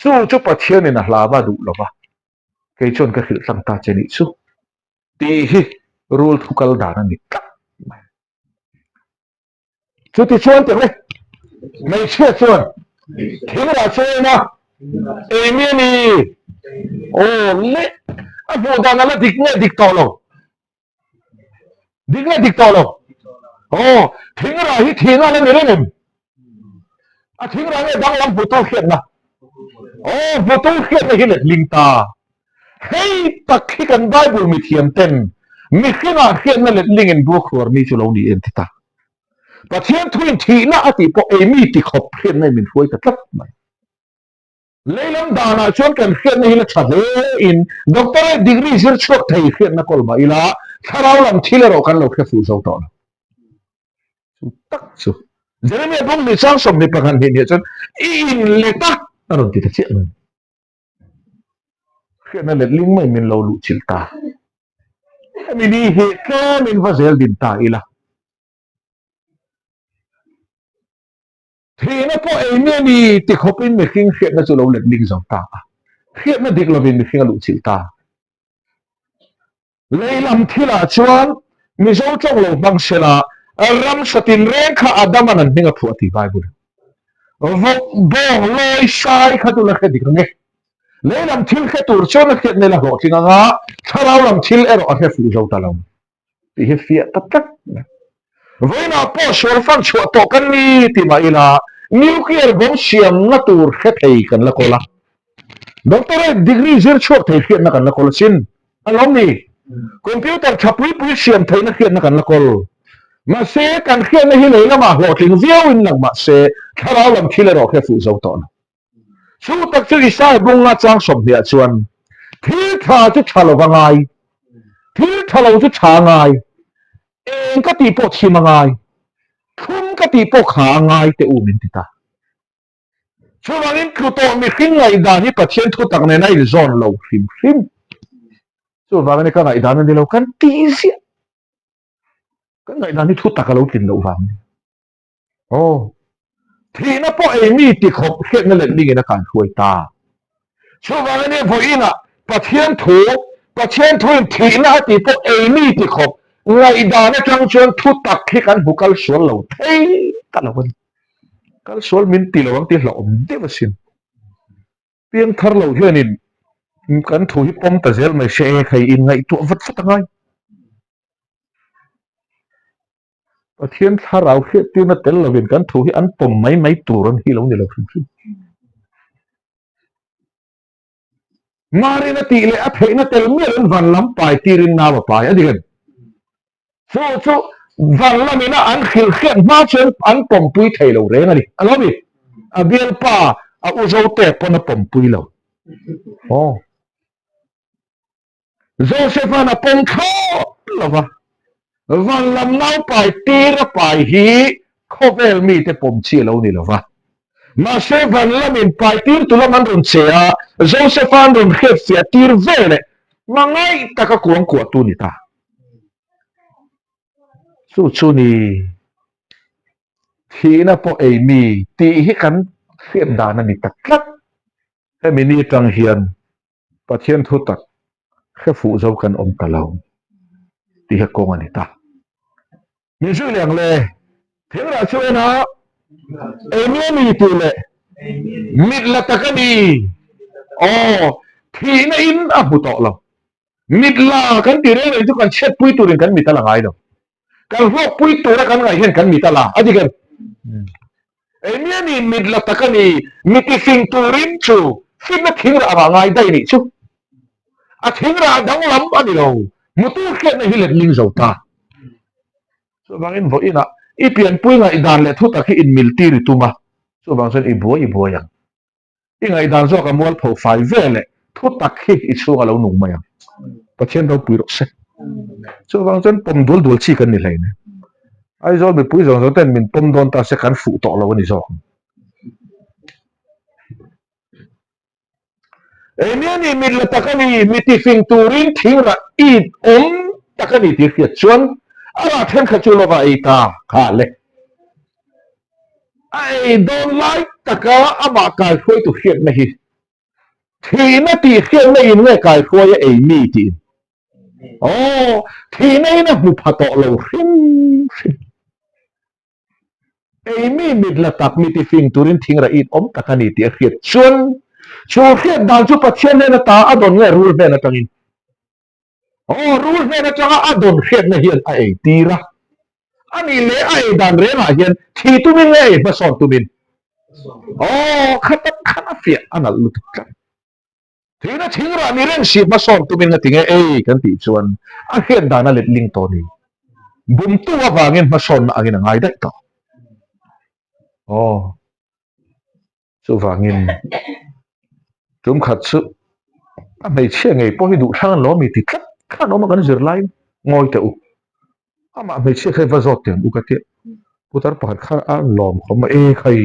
Chu chu Pathianin a hlava duh lo va, kei chuan ka hrilh tlang ta che nih chu tih hi rul thu kal dan a ni tlat mai. Chutichuan teh le, hmeichhia chuan thing rah chu a en a, ei mi a ni? Aw le, a hmuh dan a la dik nge dik tawh lo? Dik nge dik tawh lo? Aw, thing rah hi thihna a la ni reng em? A thing rah nge danglam hmutu hriatna? Aw, hmutu hriatna hi letling ta. Hei tak hi kan Bible mithiam ten mihringah hriatna letlingin bukruar mi chu lo ni en ti ta. Pathian thuin thihna a tih pawh ei mi ti khawp hriatna in min hruai ta tlat mai. Leilam danah chuan kan hriatna hi la tha hle in doctorate degree zir chhuak thei hriatna kawl mah ila thlarau lam thil erawh kan lo hre fuh zo tawh lo. Chu tak chu Jeremiah bawng ni chang 21 hnih hnih chuan i in let a a rawn ti ta chiah mai. Hriatna letling mai min lo luh chilh ta. Hemi ni hi tlem in va zel din ta ila. Thihna pawh ei mi a ni ti khawpin mihring hriatna chu lo letling zo ta a, hriatna dik lovin mihring a luhchilh ta. Leilam thilah chuan Mizo tawng lo hmang sela, ramsa tinreng kha Adama'n an hming a phuah tih Bible in. Vawk, bawng, lawi, sai kha chu la hre dik ang e. Leilam thil hre tur chuan a hriatna ila hlawhtling ang a, thlarau lam thil erawh a hre fuh zo ta lo. Tih hi fiah ta tlat mai. Vawiinah pawh sual fan chhuah tawh kan ni ti mah ila nuclear bomb siamna tur hre thei kan la kawl a. Doctorate degree zir chhuak thei hriatna kan la kawl asin. A lawm ni? Computer tha pui pui siam theihna hriatna kan la kawl. Mahse, kan hriatna hi lei lamah hlawhtling viauin lang mahse, thlarau lam thil erawh hre fuh zo tawh lo. Chu tak chu Isaiah bunga chang sawmhniah chuan, Thil tha chu tha lova ngai, thil tha lo chu tha ngai, eng ka tih pawh thim a ngai, thlum ka tih pawh kha a ngai teh u min ti ta. Chuvangin tlu tawh mihring ngaihdan hi Pathian thutak nen a inzawn lo hrim hrim. Chuvangin ka ngaihdan a ni lo, kan tih ziah. Kan ngaihdan hi thutak a lo tlin loh vang a ni. Aw, thihna pawh ei mi ti khawp hriatna leh mingin a kaihruai ta. Chuvang ania vawiinah Pathian thu, Pathian thuin thihna a tih pawh ei mi ti khawp ngaihdan atang chuan thu tak hi kan hmu kal sual lo thei ta lo a ni. Kal sual min ti lo ang tih hlauhawm deuh asin. Piangthar lo hianin kan thu hi pawm ta zel mai se e khai inngaihtuah vat vat a ngai. Pathian thlarau hriattirna tel lovin kan thu hi an pawm mai mai tur an hi lo ni lo hrim hrim. Marin a tih leh a theihna tel mial in van lam pai tirin nau a pai a ni em? Chu chu van lamina an hrilh hriat hma chuan an pawmpui thei lo reng a ni. A lo ni. A bialpa a u Zote pawn a pawmpui lo. Aw. Joseph-a'n a pawm thlawt lo va, van lam naupai tir a pai hi khawvel mite pawm chi a lo ni lo va. Mahse, van lamin pai tir tu lam an rawn che a, Joseph-a'n rawn hriatfiah tir veleh hmangaih taka kuangkuahtu ni ta. Chu chu ni. Thihna pawh ei mi tih hi kan hriat dan a ni ta tlat. Hemi ni atang hian Pathian thu tak hre fuh zo kan awm ta lo tih hi kawng a ni ta. Min zui leh ang le, thingrah chu en a, ei mi a ni tih leh mit la tak a ni. Aw, thihna in a hmu tawh lo. Mit la kan tih reng reng chu kan chhiatpui turin kan mit a la ngai lo. Kan hlawkpui tura kan ngaih hian kan mit a la a dik em? Ei mi a ni, mit la tak a ni, mit i fing turin chu finna thingrah anga ngai daih nih chu. A thingrah danglam a ni lo, mutu hriatna hi letling zo ta. Chuvangin vawiinah i pianpui ngaihdan leh thutak hi inmiltir i tum a, chuvang chuan i buai i buai ang. I ngaihdan zawk a mualpho fai ve leh thu tak hi i chhung a lo nung mai ang. Pathian ropui rawh se. Chuvang chuan pawm dual dual chi kan ni hlein e. Aizawl mipui zawng zawng ten min pawm dawn ta se kan fuh tawh lo a ni zawk ang. Ei mi a ni, mit la tak a ni, mi tifing turin thingrah it awm tak a ni tih hriat chuan a rah thenkhat chu lova ei ta kha le. A ei dawn lai taka amah kaihruaitu hriatna hi thihna tih hriatna in nge kaihruai a ei mi tiin aw thihna in a hmu pha tawh lo hrim hrim. Ei mi mit la tak mi tifing turin thingrah it awm tak a ni tih a hriat chuan chu hriat dan chu Pathian hnen ata a dawn nge rul hnen atangin Aw, rul hnen atanga a dawn hriatna hian a ei tir a. A nih leh a ei dan rengah hian thi tumin nge ei hmasawn tumin? Aw, khatak khan a fiah a nalh lutuk tlat. Thihna thingrah ni reng si hmasawn tumin nga tinge ei kan tih chuan a hriat dan a letling tawh ni. Bumtu avangin hmasawnna angin a ngai daih tawh. Aw. Chuvangin tum khat chu a hmeichhia ngei pawh hi duhthlang an lo ami ti tlat khan awm a kan zir laiin ngawi teh u. Amah hmeichhia kha i va zawt teh ang u ka tia. Putar pakhat kha a lawm khawm a, E khai!